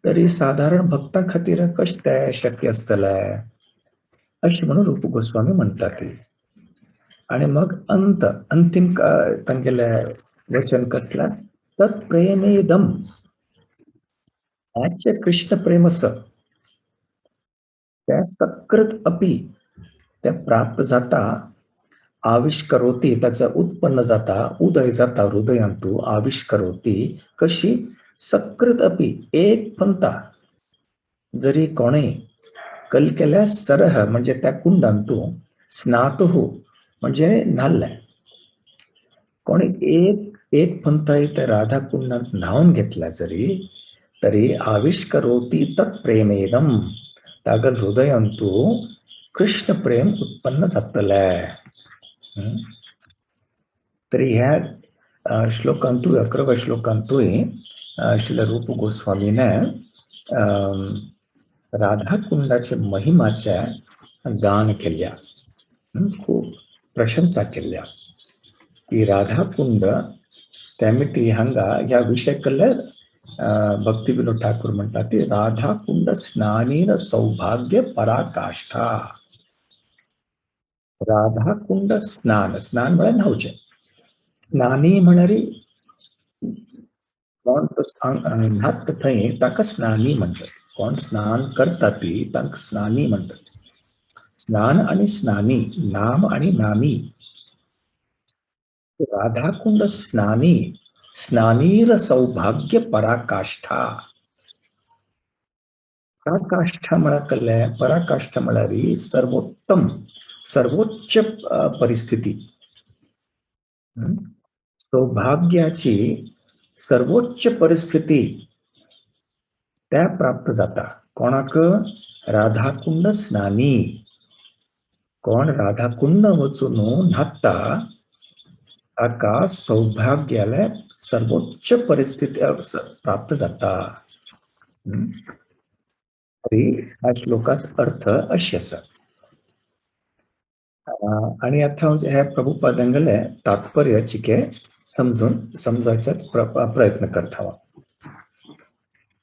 तरी साधारण भक्तां खातीर कशें ते शक्य आसतलें अशें म्हणून रूप गोस्वामी म्हणटात. आणि मग अंत अंतिम तांगेले वचन कसलें, तत्प्रेमेदम. हें कृष्ण प्रेम आसा तें सकृत अपि तें प्राप्त जाता, आविष्करोती, ताचा उत्पन्न जाता, उदय जाता हृदयांतू, आविष्करोती कशी सकृत अपि एक पंता जरी कोणे कल केल्या सरह म्हणजे त्या कुंडांतू स्नातहु म्हणजे न्हाल्लें, कोणी एक एक पंता त्या राधा कुंडांत न्हावन घेतला जरी तरी आविष्करोती तत्प्रेमेदम तागल हृदयांतू कृष्ण प्रेम उत्पन्न जातलें. तरी ह्या श्लोकांतूय, 11व्या श्लोकांतूय श्रील रूप गोस्वामीने राधाकुंडाच्या महिमाचे गान केल्या, खूप प्रशंसा केल्या की राधाकुंड. त्यामिती हांगा ह्या विषय कल्ल्यार भक्ती विनोद ठाकूर म्हणतात ती राधाकुंड स्नानीन सौभाग्य पराकाष्ठा. राधाकुंड स्नान, स्नान म्हळ्यार न्हावचें, स्नानी म्हळ्यार कोण तो न्हाता थंय ताका स्नानी म्हणटात. कोण स्नान करता ती तांकां स्नानी म्हणटात. स्नान आणि स्नानी, नाम आणि नामी. राधाकुंड स्नानी स्नानीर सौभाग्य पराकाष्ठा. पराकाष्ठा म्हळ्यार कसलें? पराकाष्ठा म्हळ्यार सर्वोत्तम, सर्वोच्च परिस्थिती. सौभाग्याची सर्वोच्च परिस्थिती त्या प्राप्त जाता. कोणाक? राधाकुंड स्नानी. कोण राधाकुंड वचून न्हाता ताका सौभाग्याले सर्वोच्च परिस्थिती प्राप्त जाता. तरी ह्या श्लोकाचो अर्थ अशें आसा. आनी आतां हे प्रभुपादांगेले तात्पर्य चिके समजून समजायचो प्रयत्न करता.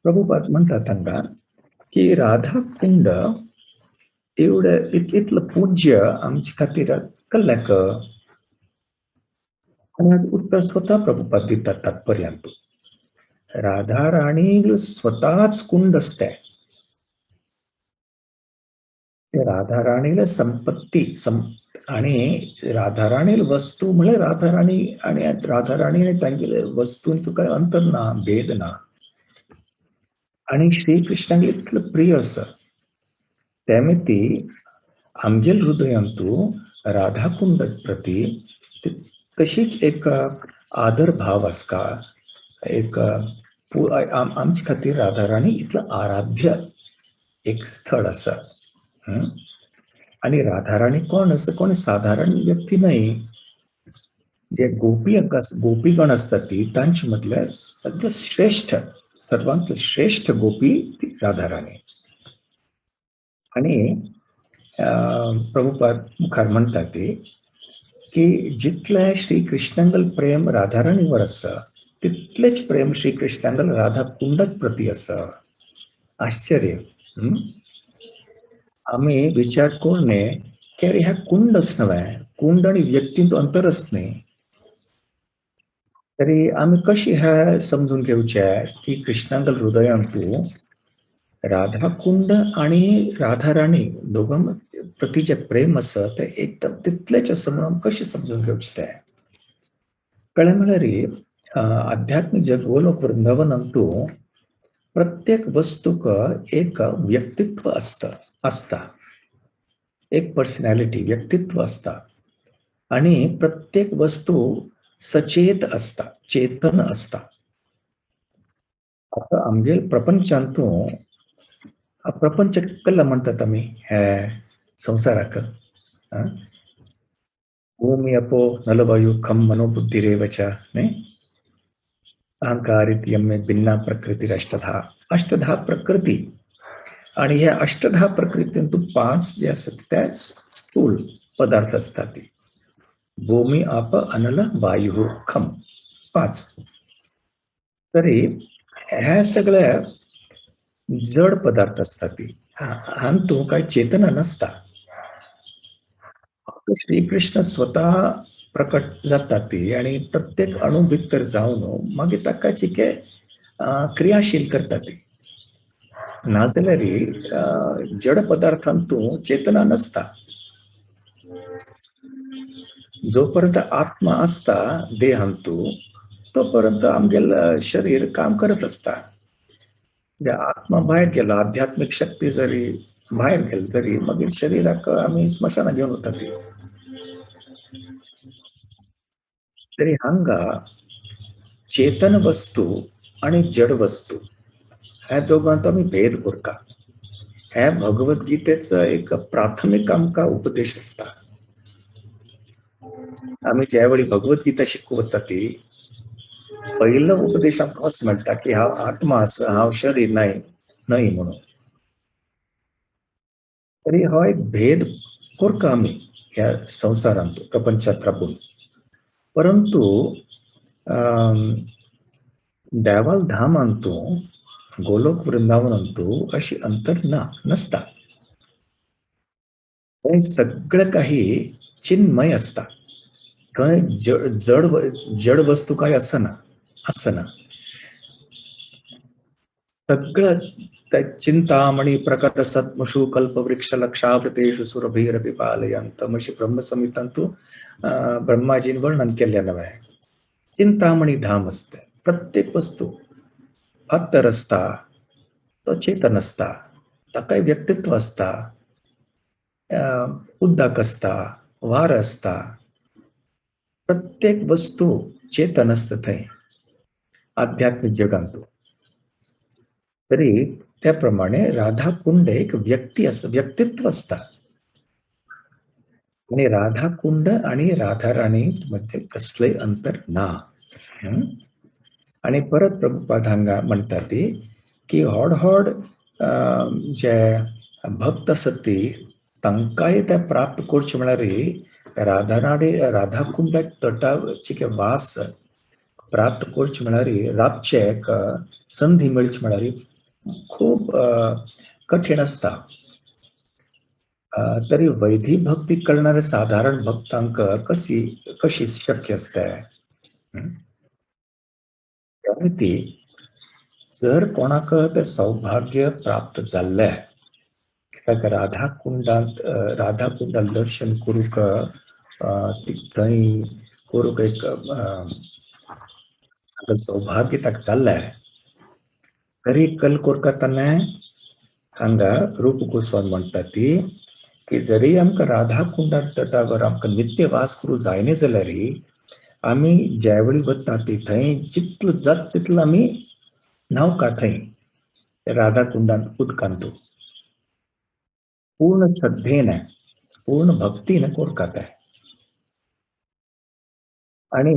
प्रभुपाद म्हणटा तांकां की राधाकुंड एवढे इतलं पूज्य आमचे खातीर कल्ल्याक. आनी उत्तर स्वता प्रभुपाद दितात तात्पर्यांत. राधा राणी स्वतःच कुंड असते. राधा राणीला संपत्ती आणि राधाराणी वस्तू म्हळ्यार राधाराणी आणि राधाराणी आनी तांगेले वस्तूंत तुका अंतर ना, भेद ना. आनी श्रीकृष्णाक इतलो प्रिय आसा तेमी आमगेल हृदयांतू राधाकुंड प्रती तशीच एक आदर भाव आसका. एक आमचे खातीर राधाराणी इतलो आराध्य एक स्थळ आसा. आनी राधाराणी कोण आसा? कोण साधारण व्यक्ती न्हय. जे गोपी गोपीगण आसतात ती तांचे मदले सगळे श्रेष्ठ, सर्वांत श्रेष्ठ गोपी ती राधाराणी. आनी प्रभुपाद मुखार म्हणटा ती की जितलें श्री कृष्णांगल प्रेम राधाराणीवर आसा तितलेच प्रेम श्री कृष्णांगल राधा कुंडच प्रती आसा. आश्चर्य. आमी विचार करून न्ही की अरे ह्या कुंडच नव्हे, कुंड आनी व्यक्तींत अंतरच न्ही. तरी आमी कशी ह्या समजून घेवचे की कृष्णांगल हृदयांतू राधाकुंड आणि राधाराणी दोगां प्रती जे प्रेम आसा तें एकदम तितलेच आसा म्हणून कशें समजून घेवचें तें? कळ्ळें म्हळ्यार आध्यात्मीक जग गोलोक वृंदावनांतू प्रत्येक वस्तूक एक व्यक्तित्व आसता, आसता एक पर्सनॅलिटी, व्यक्तित्व आसता. आनी प्रत्येक वस्तू सचेत आसता, चेतन आसता. आतां आमगेल प्रपंचांतू प्रपंच कल्ला म्हणटात आमी हे संवसाराक. भूमी अपो नलवायु खम मनोबुद्धिरेवच न्ही, अहंकार इत्यम्मे भिन्ना प्रकृती अष्टधा. अष्टधा प्रकृती. आणि ह्या अष्टधा प्रकृतींतू 5 जे आसतात ते स्थूल पदार्थ आसतात ती. भूमी आप अनल वायु खम, 5. तरी ह्या सगळ्या जड पदार्थ असतात ती, हातूंत काय चेतना नसता. श्रीकृष्ण स्वतः प्रकट जाता ती आनी प्रत्येक अणु भितर जावन मागीर ताका चिके क्रियाशील करता ती. नाजाल्यार जड पदार्थांतू चेतना नसता. जोपर्यंत आत्मा आसता देहांतू तोपर्यंत आमगेल शरीर काम करत आसता. जे आत्मा भायर गेलो, आध्यात्मीक शक्ती जरी भायर गेली तरी मागीर शरीराक आमी स्मशानात घेवन वता ती. तरी हांगा चेतन वस्तू आनी जड वस्तू ह्या दोगांत आमी भेद करता. हे भगवद्गीतेचो एक प्राथमीक आमकां उपदेश आसता. आमी ज्या वेळी भगवद्गीता शिकूंक वता ती पहिलो उपदेश आमकां मेळटा की हांव आत्मा आसा, हांव शरीर न्हय न्हय म्हणून. तरी हो एक भेद करता आमी ह्या संवसारांत, प्रपंचात राबून. परंतु देवाल धामांतू गोलोक वृंदावनांतू अशी अंतर ना, नसता. थंय सगळें काही चिन्मय आसता. थंय जड जड वस्तू काय आसना, आसना. सगळं चिंतामणी प्रकट सत्मशु कल्पवृक्ष लक्षावृतेषु सुरभीरपि पालयंतम अशी ब्रह्मसंहितांतू ब्रह्माजीन वर्णन केल्लें नव्हें. चिंतामणी धाम आसता. प्रत्येक वस्तू अत्तर आसता, तो चेतन आसता, ताकाय व्यक्तित्व आसता, उदक आसता, वार आसता, प्रत्येक वस्तू चेतन आसता थंय आध्यात्मिक जगांत. तरी त्या प्रमाणे राधा कुंड एक व्यक्ती आसता, व्यक्तित्व आसता. आनी राधा कुंड आनी राधा राणी मध्ये कसलेय अंतर ना. आनी परत प्रभुपाद हांगा म्हणटा ती की व्हड व्हड जे भक्त आसत ती तांकांय ते प्राप्त करचे म्हळ्यार राधा राणी राधा कुंडाक तटाचे वास प्राप्त करचे म्हळ्यार राबचे एक संधी मेळची म्हळ्यार खूब कठीण आसता. तरी वैधी भक्ती करणारे साधारण भक्तांक कशी कशी शक्य आसता? ती जर कोणाक ते सौभाग्य प्राप्त जाल्लें कित्याक राधा कुंडांत राधा कुंडात दर्शन करूंक थंय करूंक एक सौभाग्य ताका जाल्लें तरी कल कोरका ताणें हांगा रूप गोस्वामी म्हणटा ती की जरी आमकां राधा कुंडात तटावर आमकां नित्य वास करूं जायना जाल्यार आमी ज्या वेळी वता ती थंय जितलो जाता तितलो आमी न्हांवका थंय राधा कुंडांत उदकांत पूर्ण श्रद्धेन पूर्ण भक्तीन कोरका ते. आनी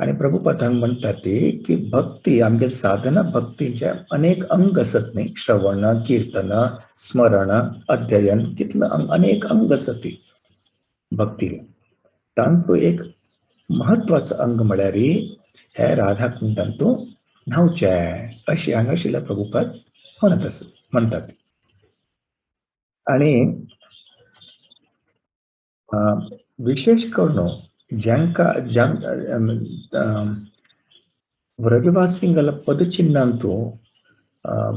आनी प्रभुपाद हांगा म्हणटा ती की भक्ती आमगे साधना भक्तीचे अनेक अंग आसत न्ही, श्रवण, कीर्तन, स्मरण, अध्ययन, कितले अनेक अंग आसत ती भक्ती. तांचो एक महत्वाचो अंग म्हळ्यार हे राधा कुंडांत न्हांवचें अशें हांगा श्रील प्रभुपाद म्हणत आसत म्हणटात. आनी विशेष करून ज्यांका व्रजवासिंगल पदचिन्हांतू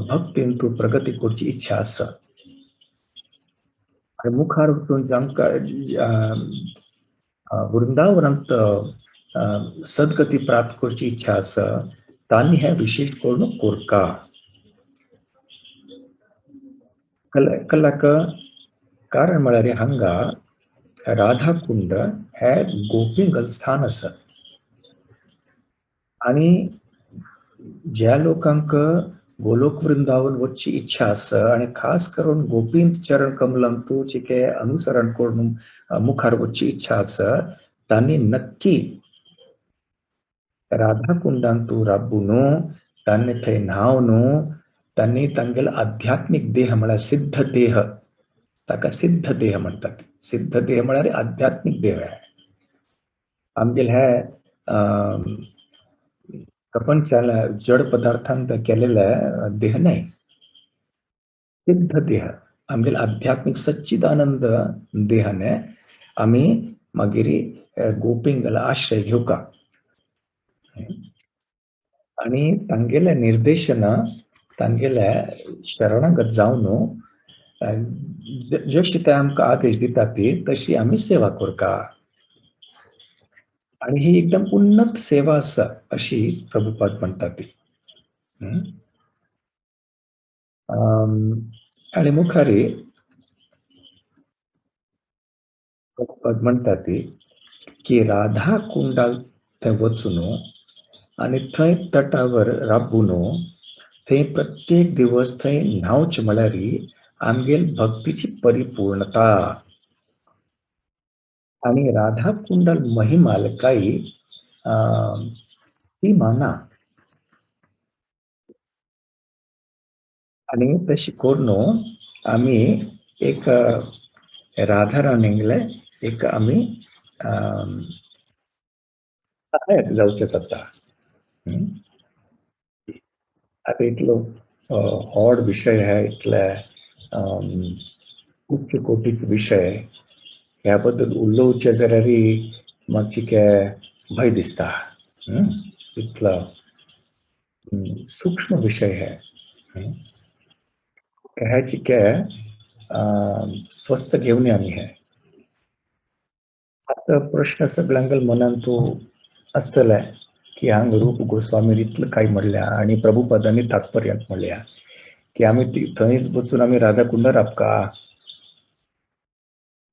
भक्तींतू प्रगती करची इच्छा आसा आनी मुखार वचून जांकां वृंदावनांत सद्गती प्राप्त करची इच्छा आसा तांणी हें विशेष करून कोरका. कलाक कारण म्हळ्यार हांगा राधा कुंड हे गोपिंगल स्थान आसा आनी ज्या लोकांक गोलोक वृंदावन वचची इच्छा आसा आनी खास करून गोपींत चरण कमलांतू चिके अनुसरण करून मुखार वचची इच्छा आसा तांणी नक्की राधा कुंडांतू राबून तांणी थंय न्हावन तांणी तांगेलो आध्यात्मीक देह म्हळ्यार सिद्ध देह, ताका सिद्ध देह म्हणटात. सिद्ध देह म्हळ्यार आध्यात्मीक देह आहे. आमगेले हे प्रपंचाला जड पदार्थांत केलेले देह नाही, सिद्ध देह आमगेले आध्यात्मीक सच्चिदानंद देहाने आमी मागीर गोपिंगला आश्रय घेवका आनी तांगेले निर्देशन तांगेले शरणागत जावन जशी ते आमकां आदेश दिता ती तशी आमी सेवा करका. आनी ही एकदम उन्नत सेवा आसा अशी प्रभुपाद म्हणटा ती. आनी मुखारी प्रभुपाद म्हणटा ती की राधा कुंडाल थंय वचून आनी थंय तटावर राबून थंय प्रत्येक दिवस थंय न्हांवचें म्हळ्यार आमगेल भक्तीची परिपूर्णता. आनी राधा कुंडाल महिमाल काही ती माना आनी तशी करून आमी एक राधा राणींगले एक आमी सहायक जावचें जाता. आतां इतलो व्हड विशय आहे, इतले उच्च कोटीचो विशय, ह्या बद्दल उलोवचें जाल्यार मातशें भंय दिसता. इतलो सूक्ष्म विशय है. हे चिके स्वस्थ घेवन आमी हे आतां प्रश्न सगळ्यांक मनांत आसतले की हांग रूप गोस्वामी इतलें काय म्हणल्या आनी प्रभुपदांनी तात्पर्यांत म्हणल्या की आमी थंयच वचून आमी राधाकुंडार राबका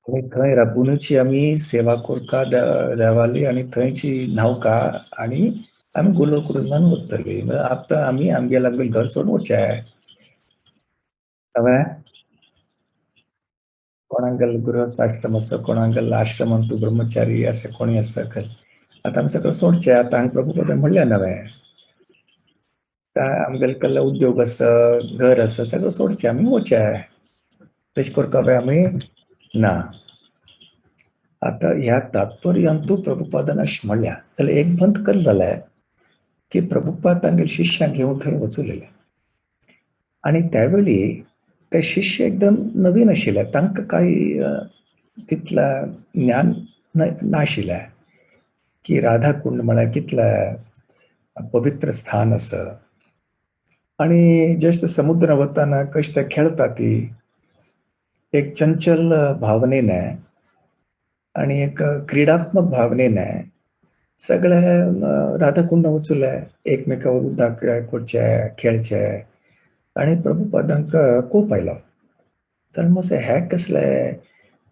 आनी थंय राबुनूच आमी सेवा करका देवाली आनी थंयची न्हांवका आनी आमी गोलोक वृंदावन वतली. आतां आमी आमगेले आमगेलें घर सोडून वचचें. कळ्ळें? कोणागेलो गृहस्थ आश्रम आसा, कोणागेलो आश्रमांतु ब्रह्मचारी अशें कोणी आसा आतां आमी सगळें सोडचें. आतां हांगा प्रभुपदान म्हणलें नवें आमगेले कसलो उद्योग आसा, घर आसा, सगळें सोडचें, आमी वचचें. तशें करता पळय आमी ना. आतां ह्या तात्पर्यांतू प्रभुपादान अशें म्हणल्या जाल्यार एक बंद कल जालें की प्रभुपाद तांगेले शिष्यांक घेवन थंय वचूलेले आनी त्यावेळी ते शिष्य एकदम नवीन आशिल्ले, तांकां कांय तितलें ज्ञान नाशिल्लें की राधाकुंड म्हळ्यार कितलें पवित्र स्थान आसा. आनी जस्ट समुद्र वतना कशें ते खेळटा ती एक चंचल भावनेन आनी एक क्रिडात्मक भावनेन सगळे राधाकुंड वचुले, एकमेकावर उदक करचे, खेळचे आनी प्रभुपादांक कोप आयलो. तर मग हे कसले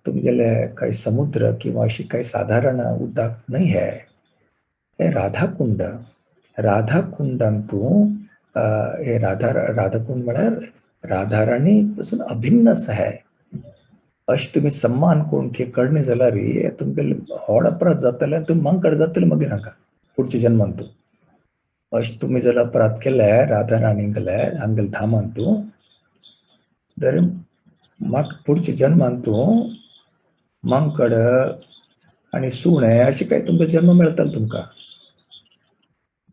तुमगेले काही समुद्र किंवा अशी काही साधारण उदक न्हय हे, हे राधाकुंड. राधाकुंडांतू हे राधाकुंड म्हळ्यार राधाराणी पासून अभिन्न आसा हे. अशें तुमी सम्मान करून करणे जाल्यार तुमगेले व्हड अपराध जातले आनी तुमी मांकड जातले मागीर हांगा पुढच्या जन्मांतू. अशें तुमी जर अपराध केले राधाराणीगेले हांगेले धामांतू तर म्हाका पुढच्या जन्मांतू मांकड आनी सुणे अशें काय तुमकां जन्म मेळटलो तुमकां.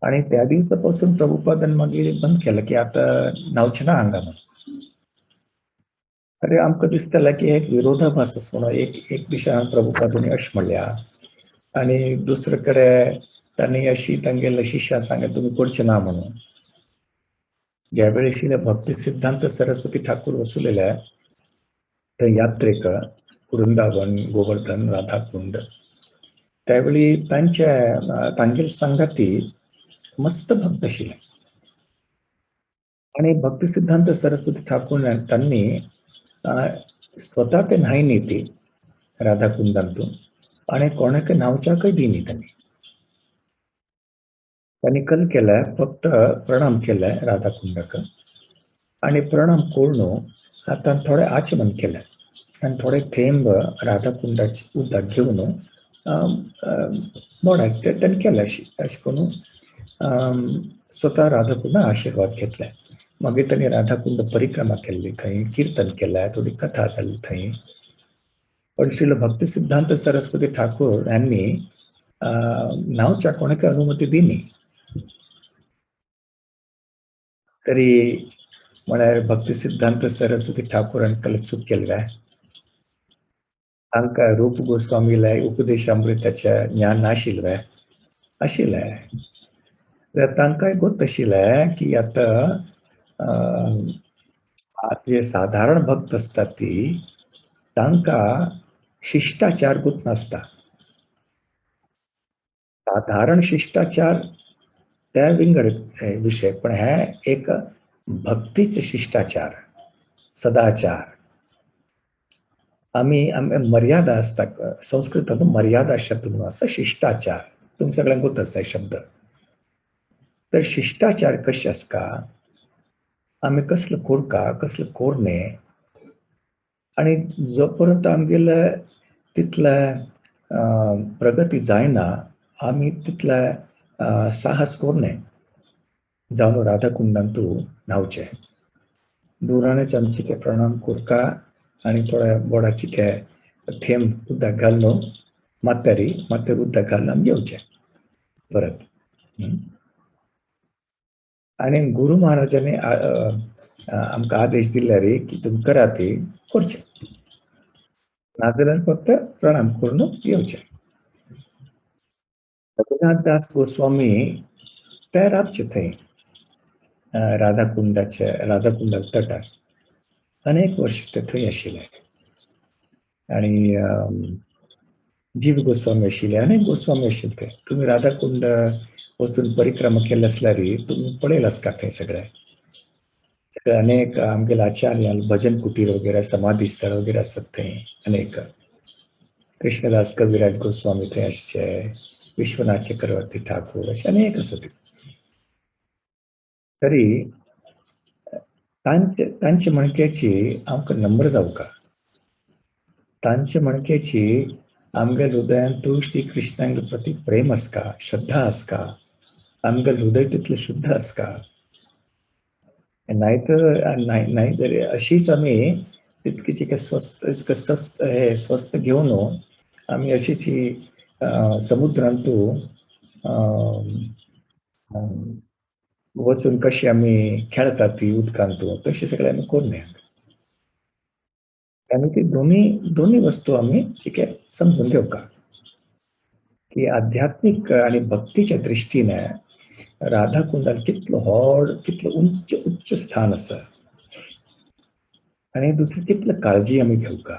आनी त्या दिवसा पासून प्रभुपादान मागीर बंद केलें की आतां न्हांवचें ना हांगा म्हणून. अरे आमकां दिसतालें की एक विरोधाभास आसा म्हणून एक दिशा प्रभुपादांनी अशें म्हणल्या आनी दुसरे कडेन तांणी अशी तांगेल्या शिष्यांक सांगलें तुमी करचें ना म्हणून. ज्या वेळी श्रील भक्ती सिद्धांत सरस्वती ठाकूर वचुलेले थंय यात्रेक वृंदावन, गोवर्धन, राधाकुंड, त्यावेळी तांचे तांगेले संगाती मस्त भक्त आशिल्ले आनी भक्ती सिद्धांत सरस्वती ठाकूर तांणी स्वता ते न्हाय न्ही ती राधाकुंडांतू आनी कोणाक न्हावच्याकय दिनी तांणी. तांणी कल केलें, फक्त प्रणाम केले राधाकुंडाक आनी प्रणाम करून आतां थोडें आचमन केलें आनी थोडे थेंब राधाकुंडाचे उदक घेवन बोडाक तांणी केलें अशें करून स्वता राधाकुंडा आशिर्वाद घेतले. मागीर तांणी राधाकुंड परिक्रमा केल्ली, थंय किर्तन केलें, थोडी कथा जाली थंय. पण श्रील भक्ती सिद्धांत सरस्वती ठाकूर ह्यांनी न्हावच्या कोणाक अनुमती दिली. तरी म्हळ्यार भक्ती सिद्धांत सरस्वती ठाकूरान कल चूक केल्ले, तांकां रूप गोस्वामीले उपदेशामृताचें ज्ञान नाशिल्लें आशिल्लें. तांकांय गोत आशिल्लें की आतां जे साधारण भक्त आसतात ती तांकां शिष्टाचार गोत नासता. साधारण शिष्टाचार त्या विंगड विशय, पण हे एक भक्तीचे शिष्टाचार, सदाचार. आमी मर्यादा आसता, संस्कृतांत मर्यादा शब्द म्हणून आसता शिष्टाचार, तुमकां सगळ्यांक गोत आसा शब्द. तर शिष्टाचार कशें आसता, आमी कसलो कोरका कसलो कोरने आनी जो पर्यंत आमगेले तितले प्रगती जायना आमी तितले साहस कोरने जावन राधाकुंडांतू न्हांवचें. दुरानच आमचे के प्रणाम कोरका आनी थोड्या बोडाचे के थेंब उदक घालून मात्यारी मात्यार उदक घालून आमी घेवचें परत. आनी गुरू महाराजांनी आमकां आदेश दिल्यार की तुमी करात ती करचें, नाजाल्यार फक्त प्रणाम करून येवचें. रघुनाथ दास गोस्वामी ते राबचे थंय राधाकुंडाचे, राधाकुंडा तटार अनेक वर्ष ते थंय आशिल्ले. आनी जीव गोस्वामी आशिल्ले, अनेक गोस्वामी आशिल्ले ते. तुमी राधाकुंड वचून परिक्रमा केली आसल्यार तुमी पळयला आसता थंय सगळें सगळे अनेक आमगेले आचार्य भजन कुटीर वगैरे, समाधी स्थळ वगैरे आसतात थंय अनेक. कृष्णदास कविराज गोस्वामी थंय आसचे, विश्वनाथ चक्रवर्ती ठाकूर, अशे अनेक आसत. तरी तांचे तांचे म्हणक्याची आमकां नम्र जावका, तांचे म्हणक्याची आमगे हृदयांतु श्री कृष्णांगे प्रती प्रेम आसका, श्रद्धा आसका, आमगे हृदय तितलें शुद्ध आसका. नाही तर नाही नाही तरी अशीच आमी तितकीची काय स्वस्थ स्वस्थ हे स्वस्थ घेवन आमी अशीच ही समुद्रांतु वचून कशी आमी खेळतात ती उदकांतु, तशी सगळे आमी करूं नये. आनी ती दोन्ही दोन्ही वस्तू आमी ठीक आहे समजून घेवका की आध्यात्मिक आणि भक्तीच्या दृष्टीने राधा कुंडान कितलो व्हड, कितलो उंच उच्च स्थान आसा आनी दुसरी कितली काळजी आमी घेवका.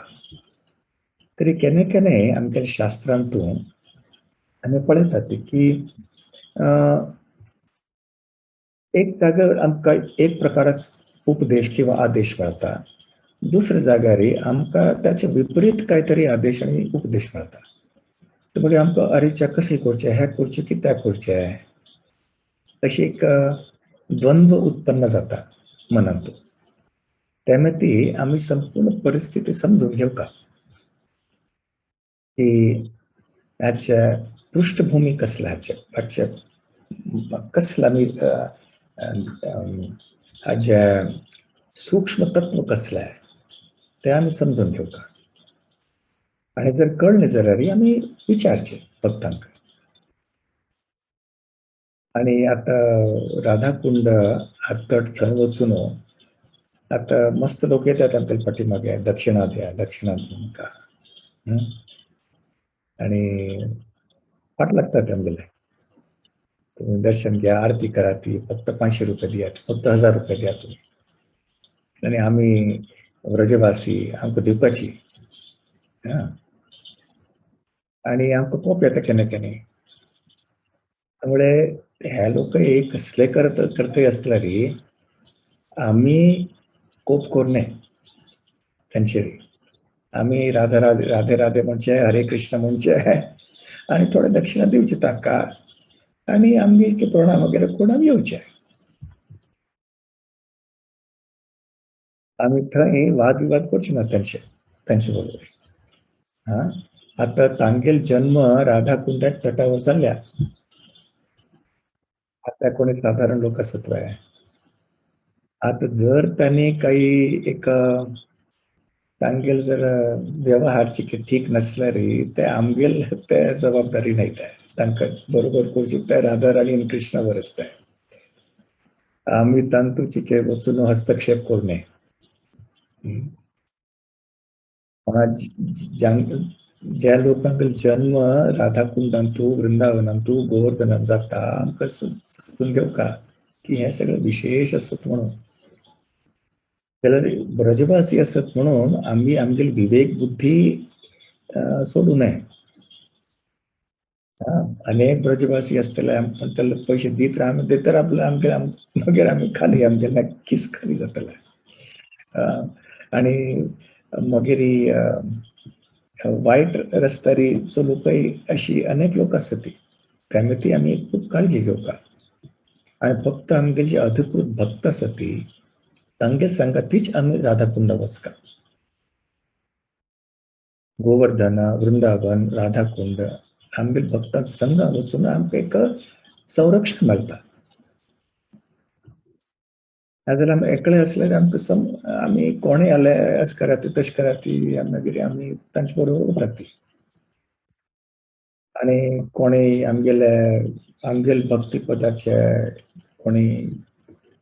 तरी केन्ना केन्नाय आमच्या शास्त्रांतू आमी पळयतात की एक जाग्यार आमकां एक प्रकाराच उपदेश किंवा आदेश मेळटा, दुसऱ्या जाग्यार आमकां ताचे विपरीत काय तरी आदेश आनी उपदेश मेळटा. मागीर आमकां अरेच्या कशें करचें, हें करचें की तें करचें, अशी एक द्वंद्व उत्पन्न जाता मनांत. तेन्ना ती आमी संपूर्ण परिस्थिती समजून घेवका की हाच्या पृष्ठभूमी कसल्या, हाच्या हाच्या कसला आमी हाजे सूक्ष्म तत्व कसलें तें आमी समजून घेवका. आनी जर कळ्ळें जाल्यार आमी विचारचें भक्तांक. आनी आतां राधाकुंड तट थंय वचून आतां मस्त लोक येतात आमच्या फाटी मागे, दक्षिणा द्या दक्षिणा द्या आमकां, आनी फाट लागतात आमगेले, तुम्ही दर्शन घ्या, आरती करा, ती फक्त 500 रुपये दियात, फक्त 1000 रुपये द्या तुम्ही. आनी आमी व्रजवासी आमकां दिवपाची आनी आमकां कोप येता केन्ना केन्ना. त्यामुळे हे लोक कसले करतय आसल्यार आमी कोप करूं नये तांचेर. आमी राधा राधे राधे राधे म्हणचे, हरे कृष्ण म्हणचे आनी थोडे दक्षिणा दिवची तांकां आनी आमगे प्रणाम वगैरे करून आमी येवचे. आमी थंय वादविवाद करचे ना तांचे तांचे बरोबर. हा, आतां तांगेल जन्म राधा कुंडात तटावर जाल्ल्या. आता कोणी साधारण लोक आसत व्हय. आता जर त्यांनी काही एक तांगेल जर व्यवहार ठीक नसल्यार ते आमगेल ते जबाबदारी नाही, ते तांकां बरोबर करची ते राधा राणी आनी कृष्णा वर आसता. आमी तांतू चिके वचून हस्तक्षेप करूं नये. ज्या लोकांक जन्म राधाकुंडांतू, वृंदावनांतू, गोवर्धनांत जाता, आमकां समजून घेवका की हें सगळें विशेश आसत म्हणून. जाल्यार ब्रजवासी आसत म्हणून आमी आमगेली विवेक बुद्धी सोडूं नये. अनेक ब्रजवासी आसतले, आमकां पयशे दीत राव, आमी देत रावले आमगेले मागीर आमी खाली आमगेले किस खाली जातले. आनी मागीर वायट रस्त्यार चलोवपी अशी अनेक लोक आसता ती, त्यामुळे ती आमी खूब काळजी घेवका. आनी फक्त आमगेली जी अधिकृत भक्त आसा ती तांगे संगतीच आमी राधाकुंड वचका. गोवर्धन, वृंदावन, राधाकुंड आमगेले भक्तां संग वचून आमकां एक संरक्षण मेळटा. नाजाल्यार आमी एकले आसल्यार आमकां आमी कोणूय आले अशें करात तशें करात, मागीर आमी तांचे बरोबर उरता. आनी कोणूय आमगेले आमगेले भक्ती पदाचे कोणी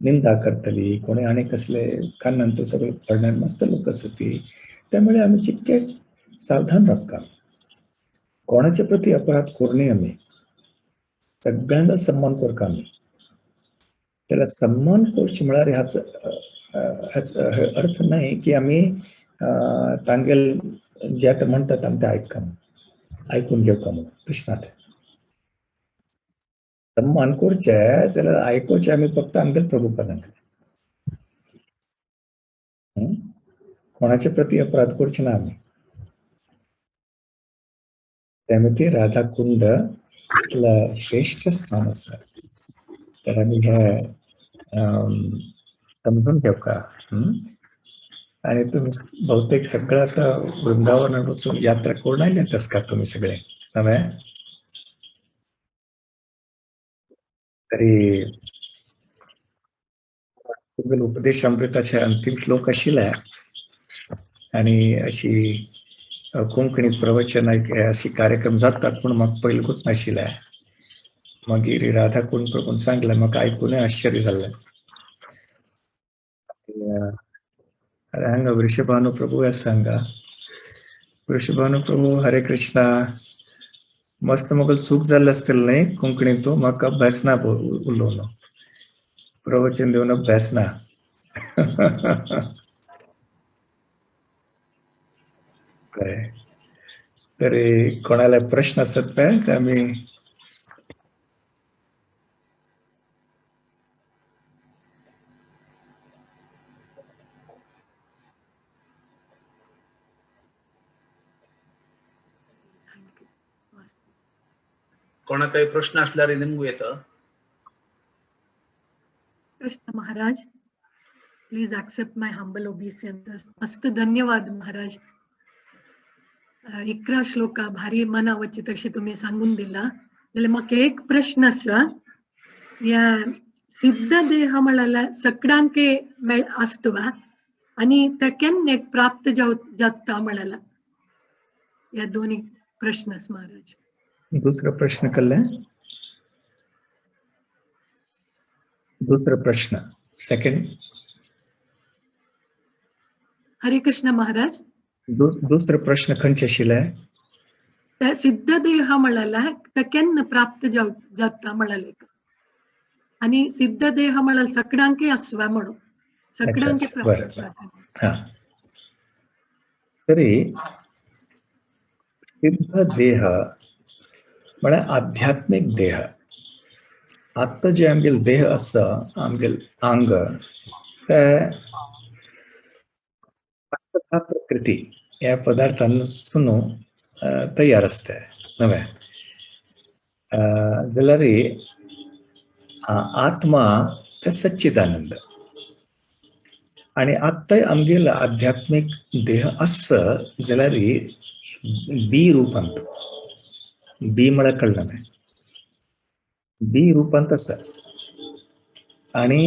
निंदा करतली, कोणी आनी कसले कानान तो सगळे पडणार मस्त लोक आसता ती. त्यामुळे आमी चिक्के सावधान रावका. कोणाचे प्रती अपराध करूं नये आमी, सगळ्यांना सन्मान करका आमी. त्याला सन्मान करचे म्हळ्यार हाचो अर्थ नाही की आमी तांगेल जे आतां म्हणटात आमी ते आयकून घेवका म्हणून, तशें ना तें. सन्मान करचे जाल्यार आयकुचें आमी फक्त आमगेले प्रभुपदांक. कोणाचे प्रती अपराध करचे ना आमी. त्यामुळे राधाकुंड श्रेष्ठ स्थान आसा. तर आमी हे समजून घेवका. आणि तुम्ही बहुतेक सगळं आता वृंदावन वचून यात्रा करून आयल्यातच का तुम्ही सगळे नव्हे? तरी उपदेश अमृताचे अंतिम श्लोक आशिल्ले आणि अशी कोंकणी प्रवचन अशी कार्यक्रम जातात पूण म्हाका पयलींकूच नाशिल्ले. मागीर राधाकुंड प्रभून सांगलें, म्हाका आयकूनय आश्चर्य जाल्लें. अरे हांगा वृषभानु प्रभू आसा हांगा. वृषभानु प्रभू हरे कृष्णा. मस्त म्हाका चूक जाल्ली आसतली न्हय कोंकणींतू, म्हाका अभ्यास ना उलोवन, प्रवचन दिवन अभ्यास ना. तरी कोणाला प्रश्न आसत ते आमी कोणा काही प्रश्न असल्यार निमगू येतं. Krishna Maharaj, please accept my humble obeisance. मस्त धन्यवाद महाराज. 11 श्लोका भारी मनावरची तशी तुम्ही सांगून दिला. जाल्यार म्हाका एक प्रश्न आसा, ह्या सिद्ध देह म्हळ्यार सगळ्यांके मेळ आसता आनी ते केन्ना प्राप्त जाता म्हळ्यार, ह्या दोन्ही प्रश्न आसा महाराज. दुसरा प्रश्न कल्ले, दुसरा प्रश्न सेकंड. हरे कृष्ण महाराज. दुसरा प्रश्न खंयचे आशिल्ले? सिद्ध देह म्हळ्यार ते केन्ना प्राप्त जाता म्हळ्यार आनी सिद्ध देह म्हळ्यार सगळ्यांकय आसवा म्हणून सगळ्यांक प्राप्त जाता. हा, तरी सिद्ध देह म्हळ्यार आध्यात्मीक देह. आत्तां जे आमगेले देह आसा, आमगेले आंग, ते प्रकृती ह्या पदार्थांसून तयार आसता नवे. जाल्यार आत्मा ते सच्चिदानंद. आनी आत्तां आमगेलो आध्यात्मीक देह आसा जाल्यार बी रुपांत, बी म्हळ्यार कळना न्हय, बी रुपांत आसा. आनी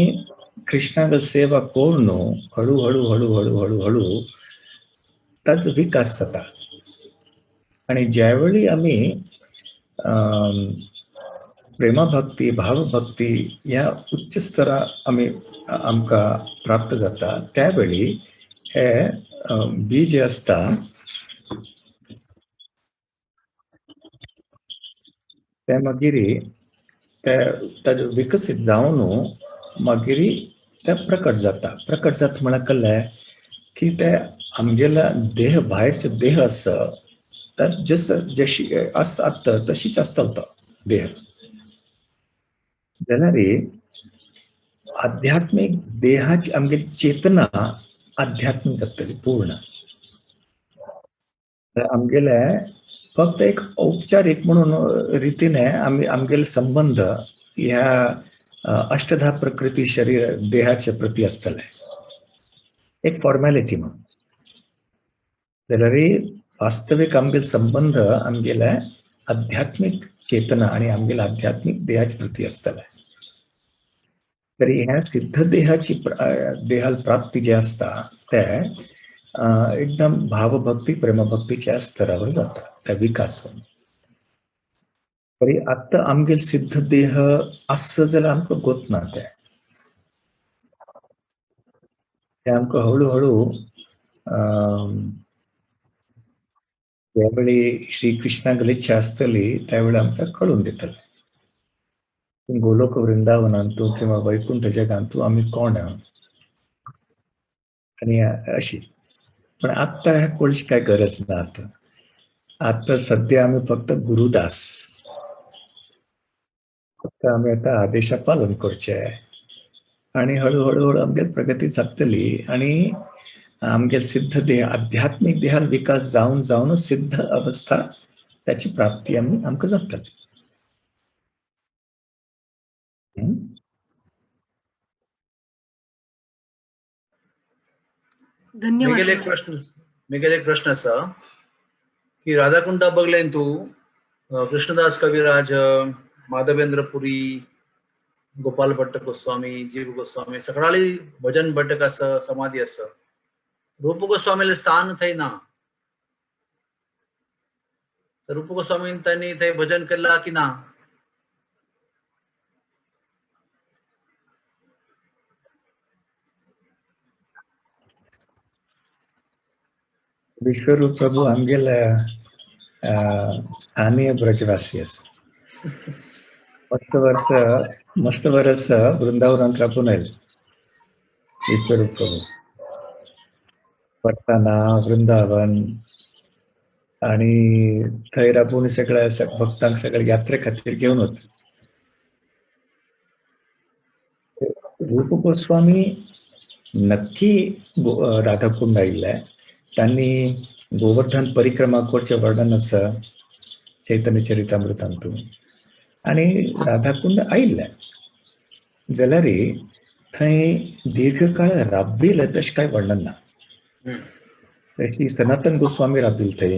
कृष्णाक सेवा करून हळू हळू हळू हळू हळू हळू ताचो विकास जाता. आनी ज्यावेळी आमी प्रेमाभक्ती भावभक्ती ह्या उच्च स्तरा आमी आमकां प्राप्त जाता त्यावेळी हे बी जे आसता ते मागीर ते ताजो विकसीत जावन मागीर ते प्रकट जाता. प्रकट जाता म्हळ्यार कळ्ळें की ते आमगेल्या देह भायरचो देह आसा तर जस जशी आसा तशीच आसतलो तो देह. जाल्यार आध्यात्मीक देहाची आमगेली चेतना आध्यात्मीक जातली पूर्ण. आमगेले फक्त एक औपचारीक म्हणून रितीने आमी आमगेले संबंध ह्या अष्टधा प्रकृती शरीर देहाचे प्रती आसतले, एक फॉर्मॅलिटी म्हणून. जाल्यार वास्तवीक आमगेले संबंध आमगेले आध्यात्मीक चेतना आनी आमगेले आध्यात्मीक देहाचे प्रती आसतले. तरी ह्या सिद्ध देहाची देहाल प्राप्ती जे आसता ते एकदम भावभक्ती प्रेमभक्तीच्या स्तरावर जाता त्या विकास होऊन. तरी आत्तां आमगेले सिद्ध देह आसता जाल्यार आमकां गोत ना, ते ते आमकां हळूहळू ज्यावेळी श्रीकृष्णाक इच्छा आसतली त्यावेळी आमकां कळून दितले. गोलोक वृंदावनांतू किंवा वैकुंठ जगांतू आमी कोण आनी अशी. पण आत्तां ह्या कोणाची काय गरज ना. आतां आतां सद्या आमी फक्त गुरुदास. फक्त आमी आतां आदेशा पालन करचें आनी हळू हळू आमगेर प्रगती जातली आनी आमगेर सिद्ध देह आध्यात्मीक देहान विकास जावन जावन सिद्ध अवस्था त्याची प्राप्ती आमी आमकां जातली. धन्यवाद. मेगेल एक प्रश्न आसा की राधाकुंडा बघलेन तूं कृष्णदास कविराज, माधवेंद्र पुरी, गोपाल भट्ट गोस्वामी, जीव गोस्वामी सगळाली भजन भटक आसा, समाधी आसा. रूप गोस्वामीले स्थान थंय ना. तर रूप गोस्वामीन त्यांनी थंय भजन केला की ना? विश्वरूप प्रभू आमगेले स्थानीय ब्रजवासी आसा. मस्त वर्स वृंदावनांत राबून आयले विश्वरूप प्रभू. परताना वृंदावन आणि थंय राबून सगळ्या भक्तांक सगळ्या यात्रे खातीर घेवन वता. रूप गोस्वामी नक्की राधाकुंड आयिल्ले. त्यांनी गोवर्धन परिक्रमा करचें वर्णन आसा चैतन्य चरितामृतांतू आनी राधाकुंड आयिल्ले जाल्यार थंय दीर्घकाळ राबिल्ले तशें कांय वर्णन ना. तशी सनातन गोस्वामी राबिल थंय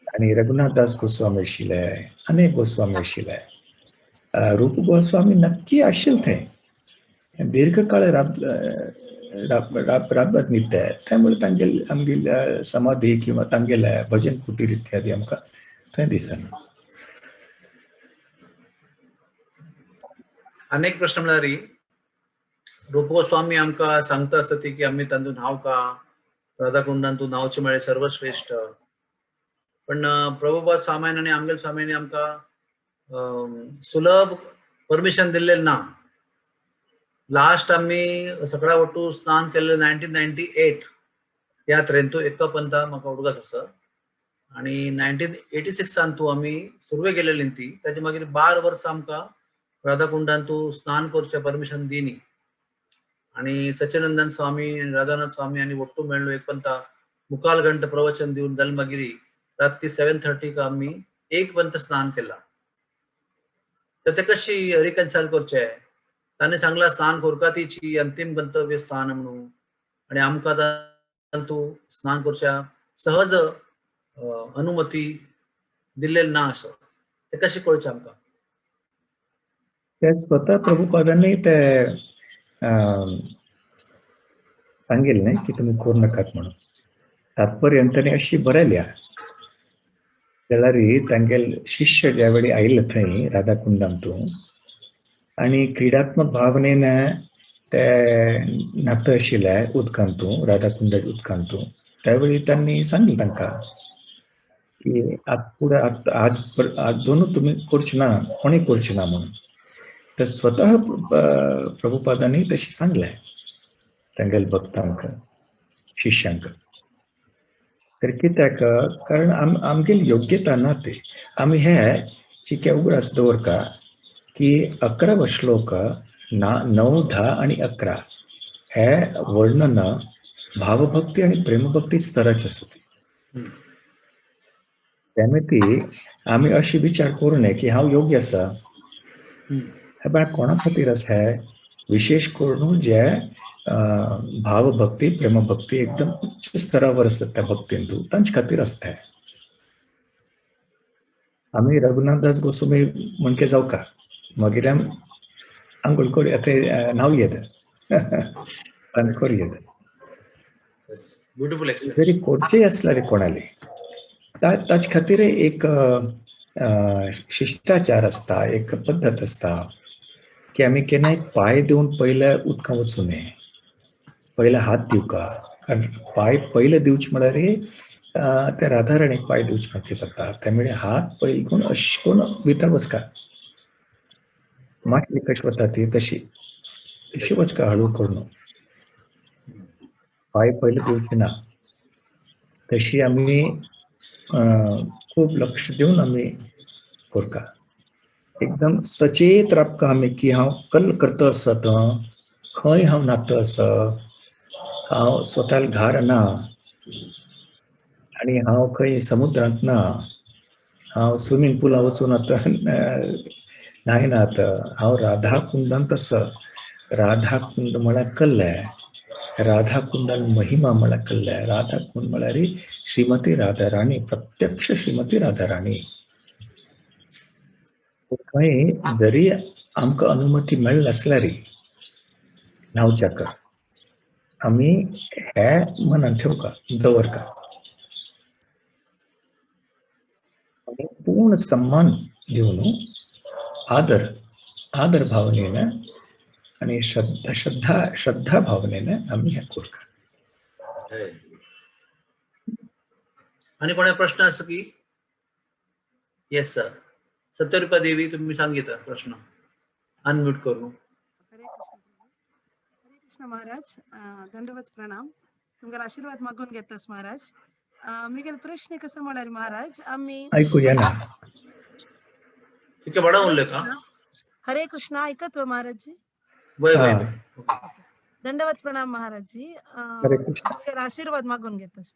आनी रघुनाथ दास गोस्वामी आशिल्ले, अनेक गोस्वामी आशिल्ले. रूप गोस्वामी नक्की आशिल्ले थंय दीर्घकाळ राबत न्ही ते, त्यामुळे तांगेले आमगेल्या समाधी किंवा तांगेले भजन कुटीर इत्यादी आमकां थंय दिसना. अनेक प्रश्न म्हळ्यार रूप गोस्वामी आमकां सांगता आसता ती की आमी तांतून न्हांवका, राधाकुंडान तूं न्हांवचें म्हळ्यार सर्वश्रेश्ठ. पण प्रभुपाद स्वाम्यान आनी आमगेल स्वाम्यांनी आमकां सुलभ परमिशन दिल्लें ना. लास्ट आमी सगळ्या वटू स्नान केल्लें 1998 यात्रेन तूं एका पंथा म्हाका उडगास आसा. आनी 1986 तूं आमी सुरवे गेलेली ती, ताजे मागीर 12 वर्सां आमकां राधाकुंडान तूं स्नान करचें परमिशन दिनी. आनी सचिनंदन स्वामी आनी राधानाथ स्वामी आनी वट्टू मेळ्ळो एक पंथा मुखाल घंट प्रवचन दिवन जालें मागीर राती 7:30 आमी एक पंथ स्नान केला. तर ते कशी रिकन्सायल करचें? ताणें सांगलां स्नान करका तिची अंतिम गंतव्य स्थान म्हणून आनी आमकां तातूंत स्नान करच्या सहज अनुमती दिल्लेली ना असो ते कशें कळचें आमकां? ते स्वतः प्रभुपादांनी ते सांगेल न्ही की तुमी करूं नाकात म्हणून. तात्पर्य तांणी अशी बरयल्या जाल्यार तांगेल शिष्य ज्या वेळी आयिल्ले थंय राधाकुंडांतूं आनी क्रिडात्मक भावनेन ते न्हाता आशिल्ले उदकांतू, राधाकुंडाच्या उदकांतू, त्यावेळी त्यांनी सांगलें तांकां की फुडें आज दोनू तुमी करचे ना, कोणी करचे ना म्हणून. तर स्वतः प्रभुपादांनी तशें सांगलें तांगेले भक्तांक, शिष्यांक. तर कित्याक? कारण आमगेली योग्यता ना ती. आमी हे चिके उगडास दवरता की 11 श्लोक 9, 10 आणि 11 हे वर्णन भावभक्ती आणि प्रेमभक्ती स्तराचे आसा. त्यामुळे ती आमी अशी विचार करू नये की हांव योग्य आसा. हे बाय कोणा खातीर आसा हे? विशेष करून जे भावभक्ती प्रेमभक्ती एकदम उच्च स्तरावर आसता त्या भक्तींतू तांचे खातीर आसता. आमी रघुनाथदास गोस्वामी म्हणके जावका मागीर आंघोळ करूया, थंय न्हांव येता, करूया. ब्युटिफुल. जरी कोरचेय आसल्यार कोणाले ताचे खातीर एक शिष्टाचार आसता, एक पद्दत आसता की आमी केन्नाय पांय दिवन पयले उदकां वचूं नये, पयले हात दिवका. कारण पांय पयले दिवचे म्हळ्यार त्या राधाराणीक पांय दिवचे म्हाका जाता. त्यामुळे हात पयले घेवन अशें करून भितर वचका, मातली कशी वता ती तशी तशी वचका हळू करून, पांय पयले दिवचे ना. तशी आमी खूब लक्ष दिवन आमी करता. एकदम सचेत राबका आमी की हांव कल्ल करता आसा तो, खंय हांव न्हाता आसा, हांव स्वताक घार ना आनी हांव खंय समुद्रांत ना, हांव स्विमींग पुलां वचून आतां न्हायना आतां, हांव राधा कुंडांत आसा. राधा कुंड म्हळ्यार कल्ले, राधा कुंडान महिमा म्हळ्यार कल्ले. राधा कुंड म्हळ्यार श्रीमती राधा राणी, प्रत्यक्ष श्रीमती राधा राणी. खंय जरी आमकां अनुमती मेळ्ळी आसल्यार न्हावच्याक आमी हे मनान ठेवका दवरका आनी पूर्ण सम्मान दिवन आदर आदर भावनेन आनी श्रद्धा श्रद्धा श्रद्धा भावनेन आमी हें करका. आणि कोणा प्रश्न आसा की? Yes sir. Satyarupa देवी तुम्ही सांगितलं प्रश्न अनम्यूट करून. हरे कृष्ण प्रभू. हरे कृष्ण महाराज. दंडवत प्रणाम. तुमकां आशीर्वाद मागून घेतास महाराज. मिगेल प्रश्न कसो म्हळ्यार महाराज आमी ऐकूया ना. ठीक आहे, बडा उल्लेख का? हरे कृष्ण ऐकत महाराज जी. वय वय. हा. दंडवत प्रणाम महाराज जी. हरे कृष्ण. तुमकां आशीर्वाद मागून घेतास.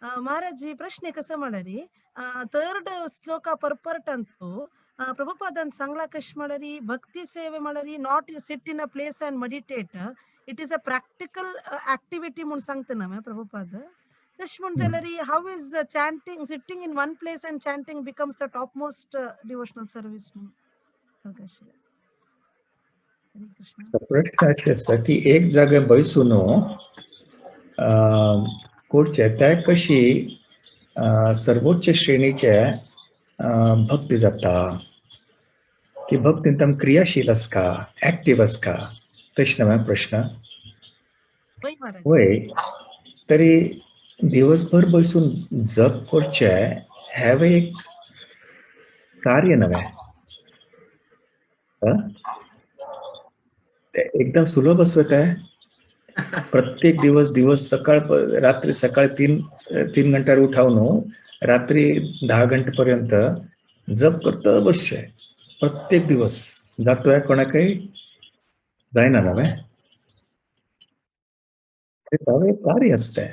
महाराज जी प्रश्न कसो म्हळ्यार थर्ड श्लोका परपर्ट अंतू प्रभुपादान सांगला कश म्हळ्यार भक्ती सेवे म्हळ्यार not you sit in a place and meditate, it is a practical activity म्हूण सांगता ना प्रभुपाद. तशें म्हूण जाल्यार how is chanting, sitting in one place and chanting becomes the top most devotional service म्हणून. हरे कृष्ण. प्रश्न अशें आसा की एक जाग्यार बैसून करचें ते कशी सर्वोच्च श्रेणीचे भक्ती जाता की भक्तीन आमी क्रियाशील आसका, एक्टीव आसका, तशें न्हय प्रश्न? वय महाराज. वय तरी दिवसभर बसून जप करचें हें एक कार्य नव्हे. ते एकदम सुलभ आसता तें. प्रत्येक दिवस दिवस सकाळ रात्री सकाळ 3 घंट्यार उठाव न्हू रात्री 10 घंटे पर्यंत जप करता बसचें प्रत्येक दिवस जातोय कोणाकय जायना नव्हे. ते कार्य आसता.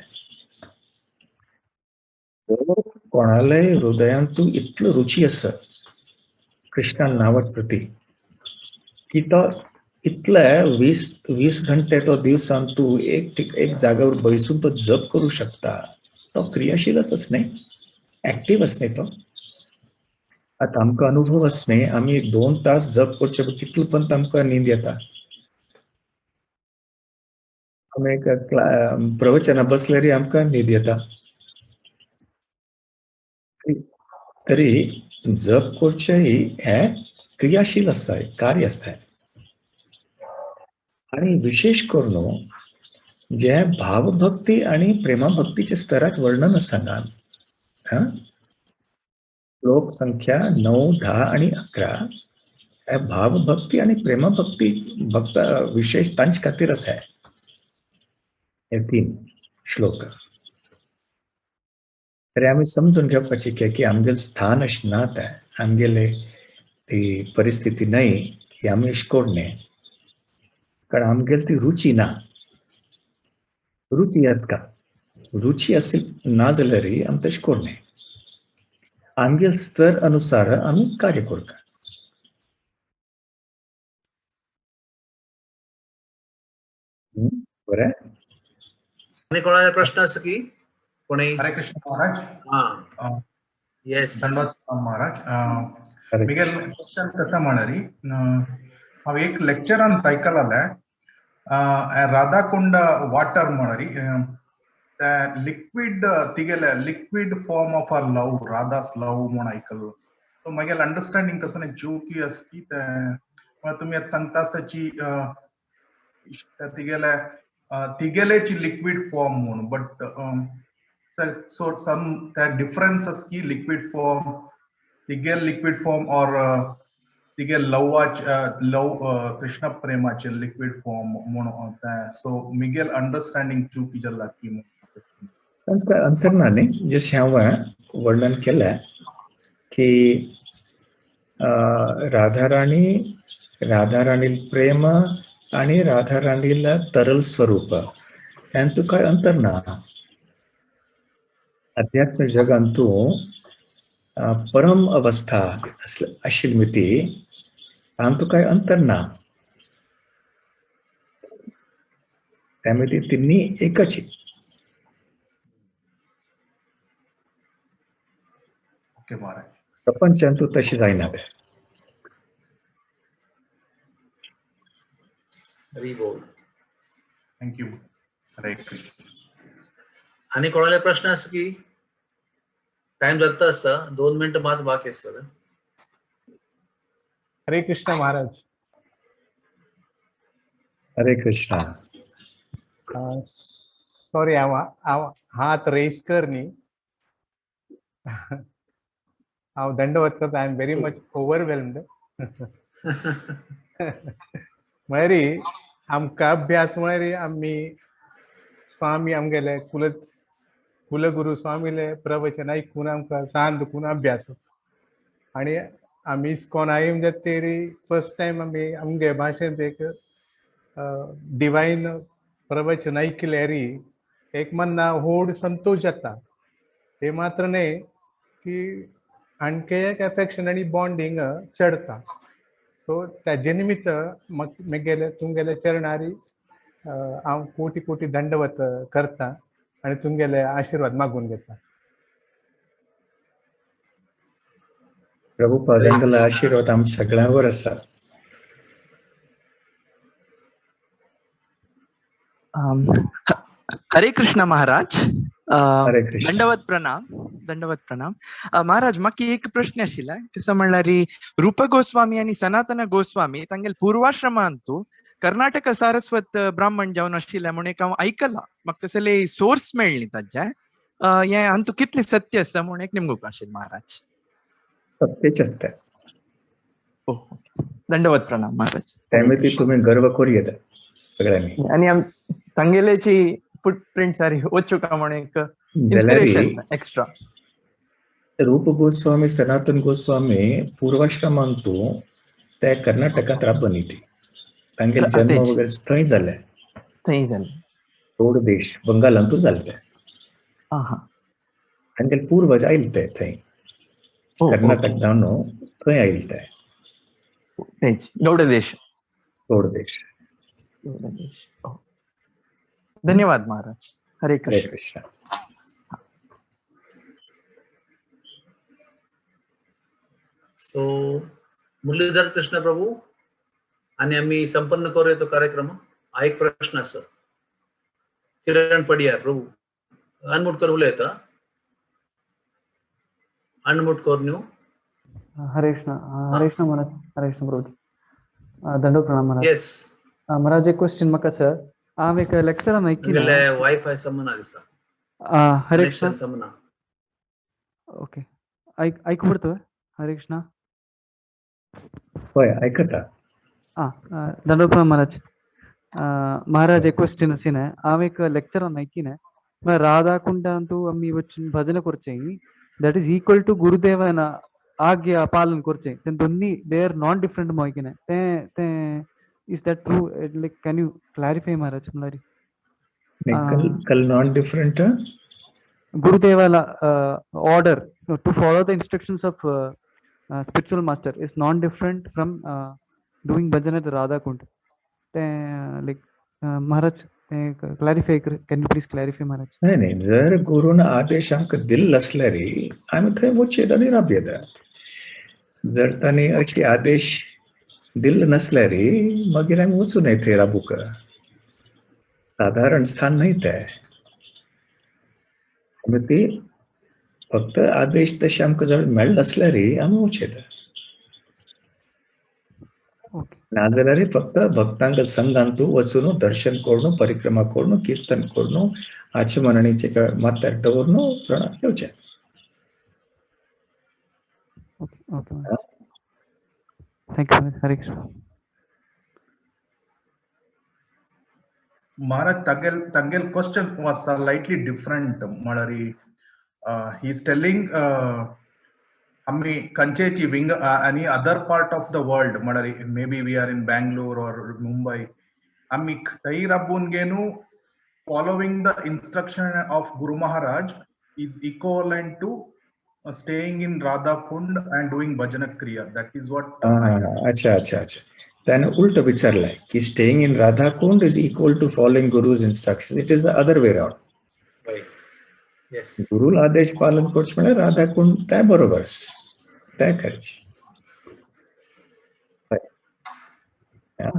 कोणाले हृदयांत तूं इतलो रुची आसा कृष्णा नांवाक प्रती की तो इतले 20 घंटे तो दिवसान तूं एक जाग्यावर बैसून तो जप करू शकता. तो क्रियाशीलच न्ही, ऍक्टिव्हच न्ही तो. आतां आमकां अनुभव आस न्ही, आमी 2 तास जप करचे कितले पर्यंत आमकां न्हीद येता. आमी एक प्रवचना बसल्यार आमकां न्हीद येता. तरी जप करचें हें क्रियाशील आसता, कार्य आसता. आणि विशेष करून जे भावभक्ती आणि प्रेमाभक्तीच्या स्तरात वर्णन आसा श्लोक संख्या 9, 10 आणि 11 हे भावभक्ती आणि प्रेमाभक्ती भक्त विशेष तांचे खातीर आसा हे 3 श्लोक. तरी आमी समजून घेवपाची की आमगेलें स्थान अशें ना तें, आमगेले ती परिस्थिती न्हय की आमी अशें करूं, कारण आमगेली ती रुची ना. रुची आसता, रुची असेल ना जाल्यार आमी तशें करूं नये. आमगेले स्तर अनुसार आमी कार्य करता. बरें. आणि कोणाला प्रश्न आसा की कोणी? हरे कृष्ण महाराज. हा, येस. धन्यवाद महाराज. मिगेल क्वेश्चन कसा म्हळ्यार हांव एक लेक्चरान आयकलालें राधाकुंड वाटर म्हळ्यार लिक्विड तिगेले liquid form of our love, Radha's love म्हूण आयकलो. सो मागीर अंडरस्टँडिंग कसं न्ही जोकी आसा की तें तुमी आतां सांगता आसाची तिगेले तिगेलेची लिक्विड फॉर्म म्हूण, बट सो सम त्या डिफरन्स आसा की लिक्विड फॉर्म तिगेल लिक्विड फॉर्म और तिगे लवाच लव कृष्ण प्रेमाचे लिक्विड फॉर्म म्हूण तें. सो मिगेल अंडरस्टँडिंग चुकी जाला की तांचो काय अंतर ना न्ही, जशें हांवें वर्णन केलें की राधाराणी, राधाराणील प्रेम आणि राधाराणीला तरल स्वरूप यांतू काय अंतर ना. अध्यात्म जगांतू परम अवस्था आशिल्ली ती तांतू काय अंतर ना. त्यामुळे ती तिन्ही एकच. ओके महाराज. प्रपंचांतू तशी जायना ते. हरी बोल. Thank you. हरे कृष्ण. आणि कोणाला प्रश्न आसा की टाइम जाता आसा, 2 मिनटं मात बाकी आसत. हरे कृष्ण महाराज. हरे कृष्ण. सॉरी, हांव हांव हात रेस कर न्ही, हांव दंडवत करता. I am very much overwhelmed. म्हळ्यार आमकां अभ्यास म्हळ्यार आमी स्वामी आमगेले कुलगुरू स्वामीले प्रवचन आयकून आमकां सान दुखून अभ्यास. आनी आमी इस्कॉन आयम जातरी फर्स्ट टायम आमी आमगे भाशेंत एक डिवायन प्रवचन आयकल्यार एक मना व्हड संतोश जाता. ते मात्र न्हय की आणखी एक एफेक्शन आनी बॉन्डींग चडता. सो ताजे निमित्त म्हगेले तुमगेले चरणारी हांव कोटी कोटी दंडवत करता आनी तुमगेले आशिर्वाद मागून घेता. प्रभुपादांगेलो आशिर्वाद आम सगळ्यांवर आसा. हरे कृष्ण महाराज. हरे कृष्ण. दंडवत प्रणाम. दंडवत प्रणाम महाराज. म्हाका एक प्रश्न आशिल्लो कसो म्हणल्यार रूप गोस्वामी आनी सनातन गोस्वामी तांगेले पूर्वाश्रमांतू कर्नाटक सारस्वत ब्राह्मण जावन आशिल्ले म्हूण एक हांव आयकलां. म्हाका तसले सोर्स मेळ्ळी ताजे. हें हातूंत कितलें सत्य आसा म्हूण एक निमगूंक आशिल्लें महाराज. सत्यच आसता. दंडवत प्रणाम महाराज. त्यामुळे तुम्ही गर्व करू येता सगळ्यांनी. आनी तांगेलेची फुटप्रिंट सारी वचूका म्हूण एक इन्स्पिरेशन एक्स्ट्रा. रूप गोस्वामी सनातन गोस्वामी पूर्वाश्रमांतू ते कर्नाटकांत राबनी ती. तांगेले जन्म वगैरे थंय जाले. थंय जाले. गौड देश बंगालांतू जाले ते. तांगेले पूर्वज आयले ते थंय कर्नाटक जावन थंय आयले ते. गौड देश. गौड देश. धन्यवाद महाराज. हरे कृष्ण. कृष्ण. सो मुरलीधर कृष्ण प्रभू आणि आम्ही संपन्न करूया तो कार्यक्रम. हा एक प्रश्न आसा. किरण पडियार प्रभू अनम्यूट करून उलयता. अनम्यूट करून न्हू. हरे कृष्ण. हरे कृष्ण महाराज. हरे कृष्ण प्रभू. दंडो प्रणाम महाराज. येस महाराज, एक क्वेश्चन म्हाका सर. हांव एक लेक्चरान आयकिलें. वायफाय समना दिसा. हरे कृष्ण समना. ओके, आयकू पडतो. हरे कृष्ण. हय आयकता. आं, दंडो प्रणाम महाराज. महाराज एक क्वेश्चन आशिल्लें. हांव एक लेक्चरान आयकिलें राधा कुंडांतू आमी वचून भजन करचें that is equal to गुरुदेवान आज्ञा पालन करचें. ते दोन्ही they are not different म्हणून आयकिलें. तें तें is that true? Like, can you clarify Maharaj? Kal not different. Gurudevala order to follow the instructions of spiritual master is non different from doing bhajan at Radha Kund. Like Maharaj, clarify, can you please clarify Maharaj? नाही नाही, जर गुरुन आदेश आमकां दिल्लो आसल्यार आमी थंय वचयेत आनी राबयता. जर तांणी अशी आदेश दिल्लो नसल्यार मागीर आमी वचूं नये थंय राबूंक. सादारण स्थान न्हय तें. ती फक्त आदेश तशे आमकां जर मेळ्ळे आसल्यार आमी वचयता. नाजाल्यार फक्त भक्तांक संघान तूं वचून दर्शन करून परिक्रमा करून कीर्तन करून आचमनाचे माथ्यार दवरून प्रणाम घेवचें. Thank you. Hare Krishna. Maharaj, Tangel question was slightly different. Malari, he is telling आमी खंयचेची विंग आनी other part of the world म्हळ्यार maybe we are in Bangalore or Mumbai, आमी थंय राबून घेवन following the instruction of Guru Maharaj is equivalent to staying in Radha Kund and doing bhajana kriya. That is what अच्छा, त्याने उलट विचारलंय की staying in Radha Kund is equal to following Guru's instruction. It is the other way round. Right, yes. Gurul आदेश पालन करचें म्हळ्यार राधा कुंड, त्या बरोबर त्या करचे. Yeah.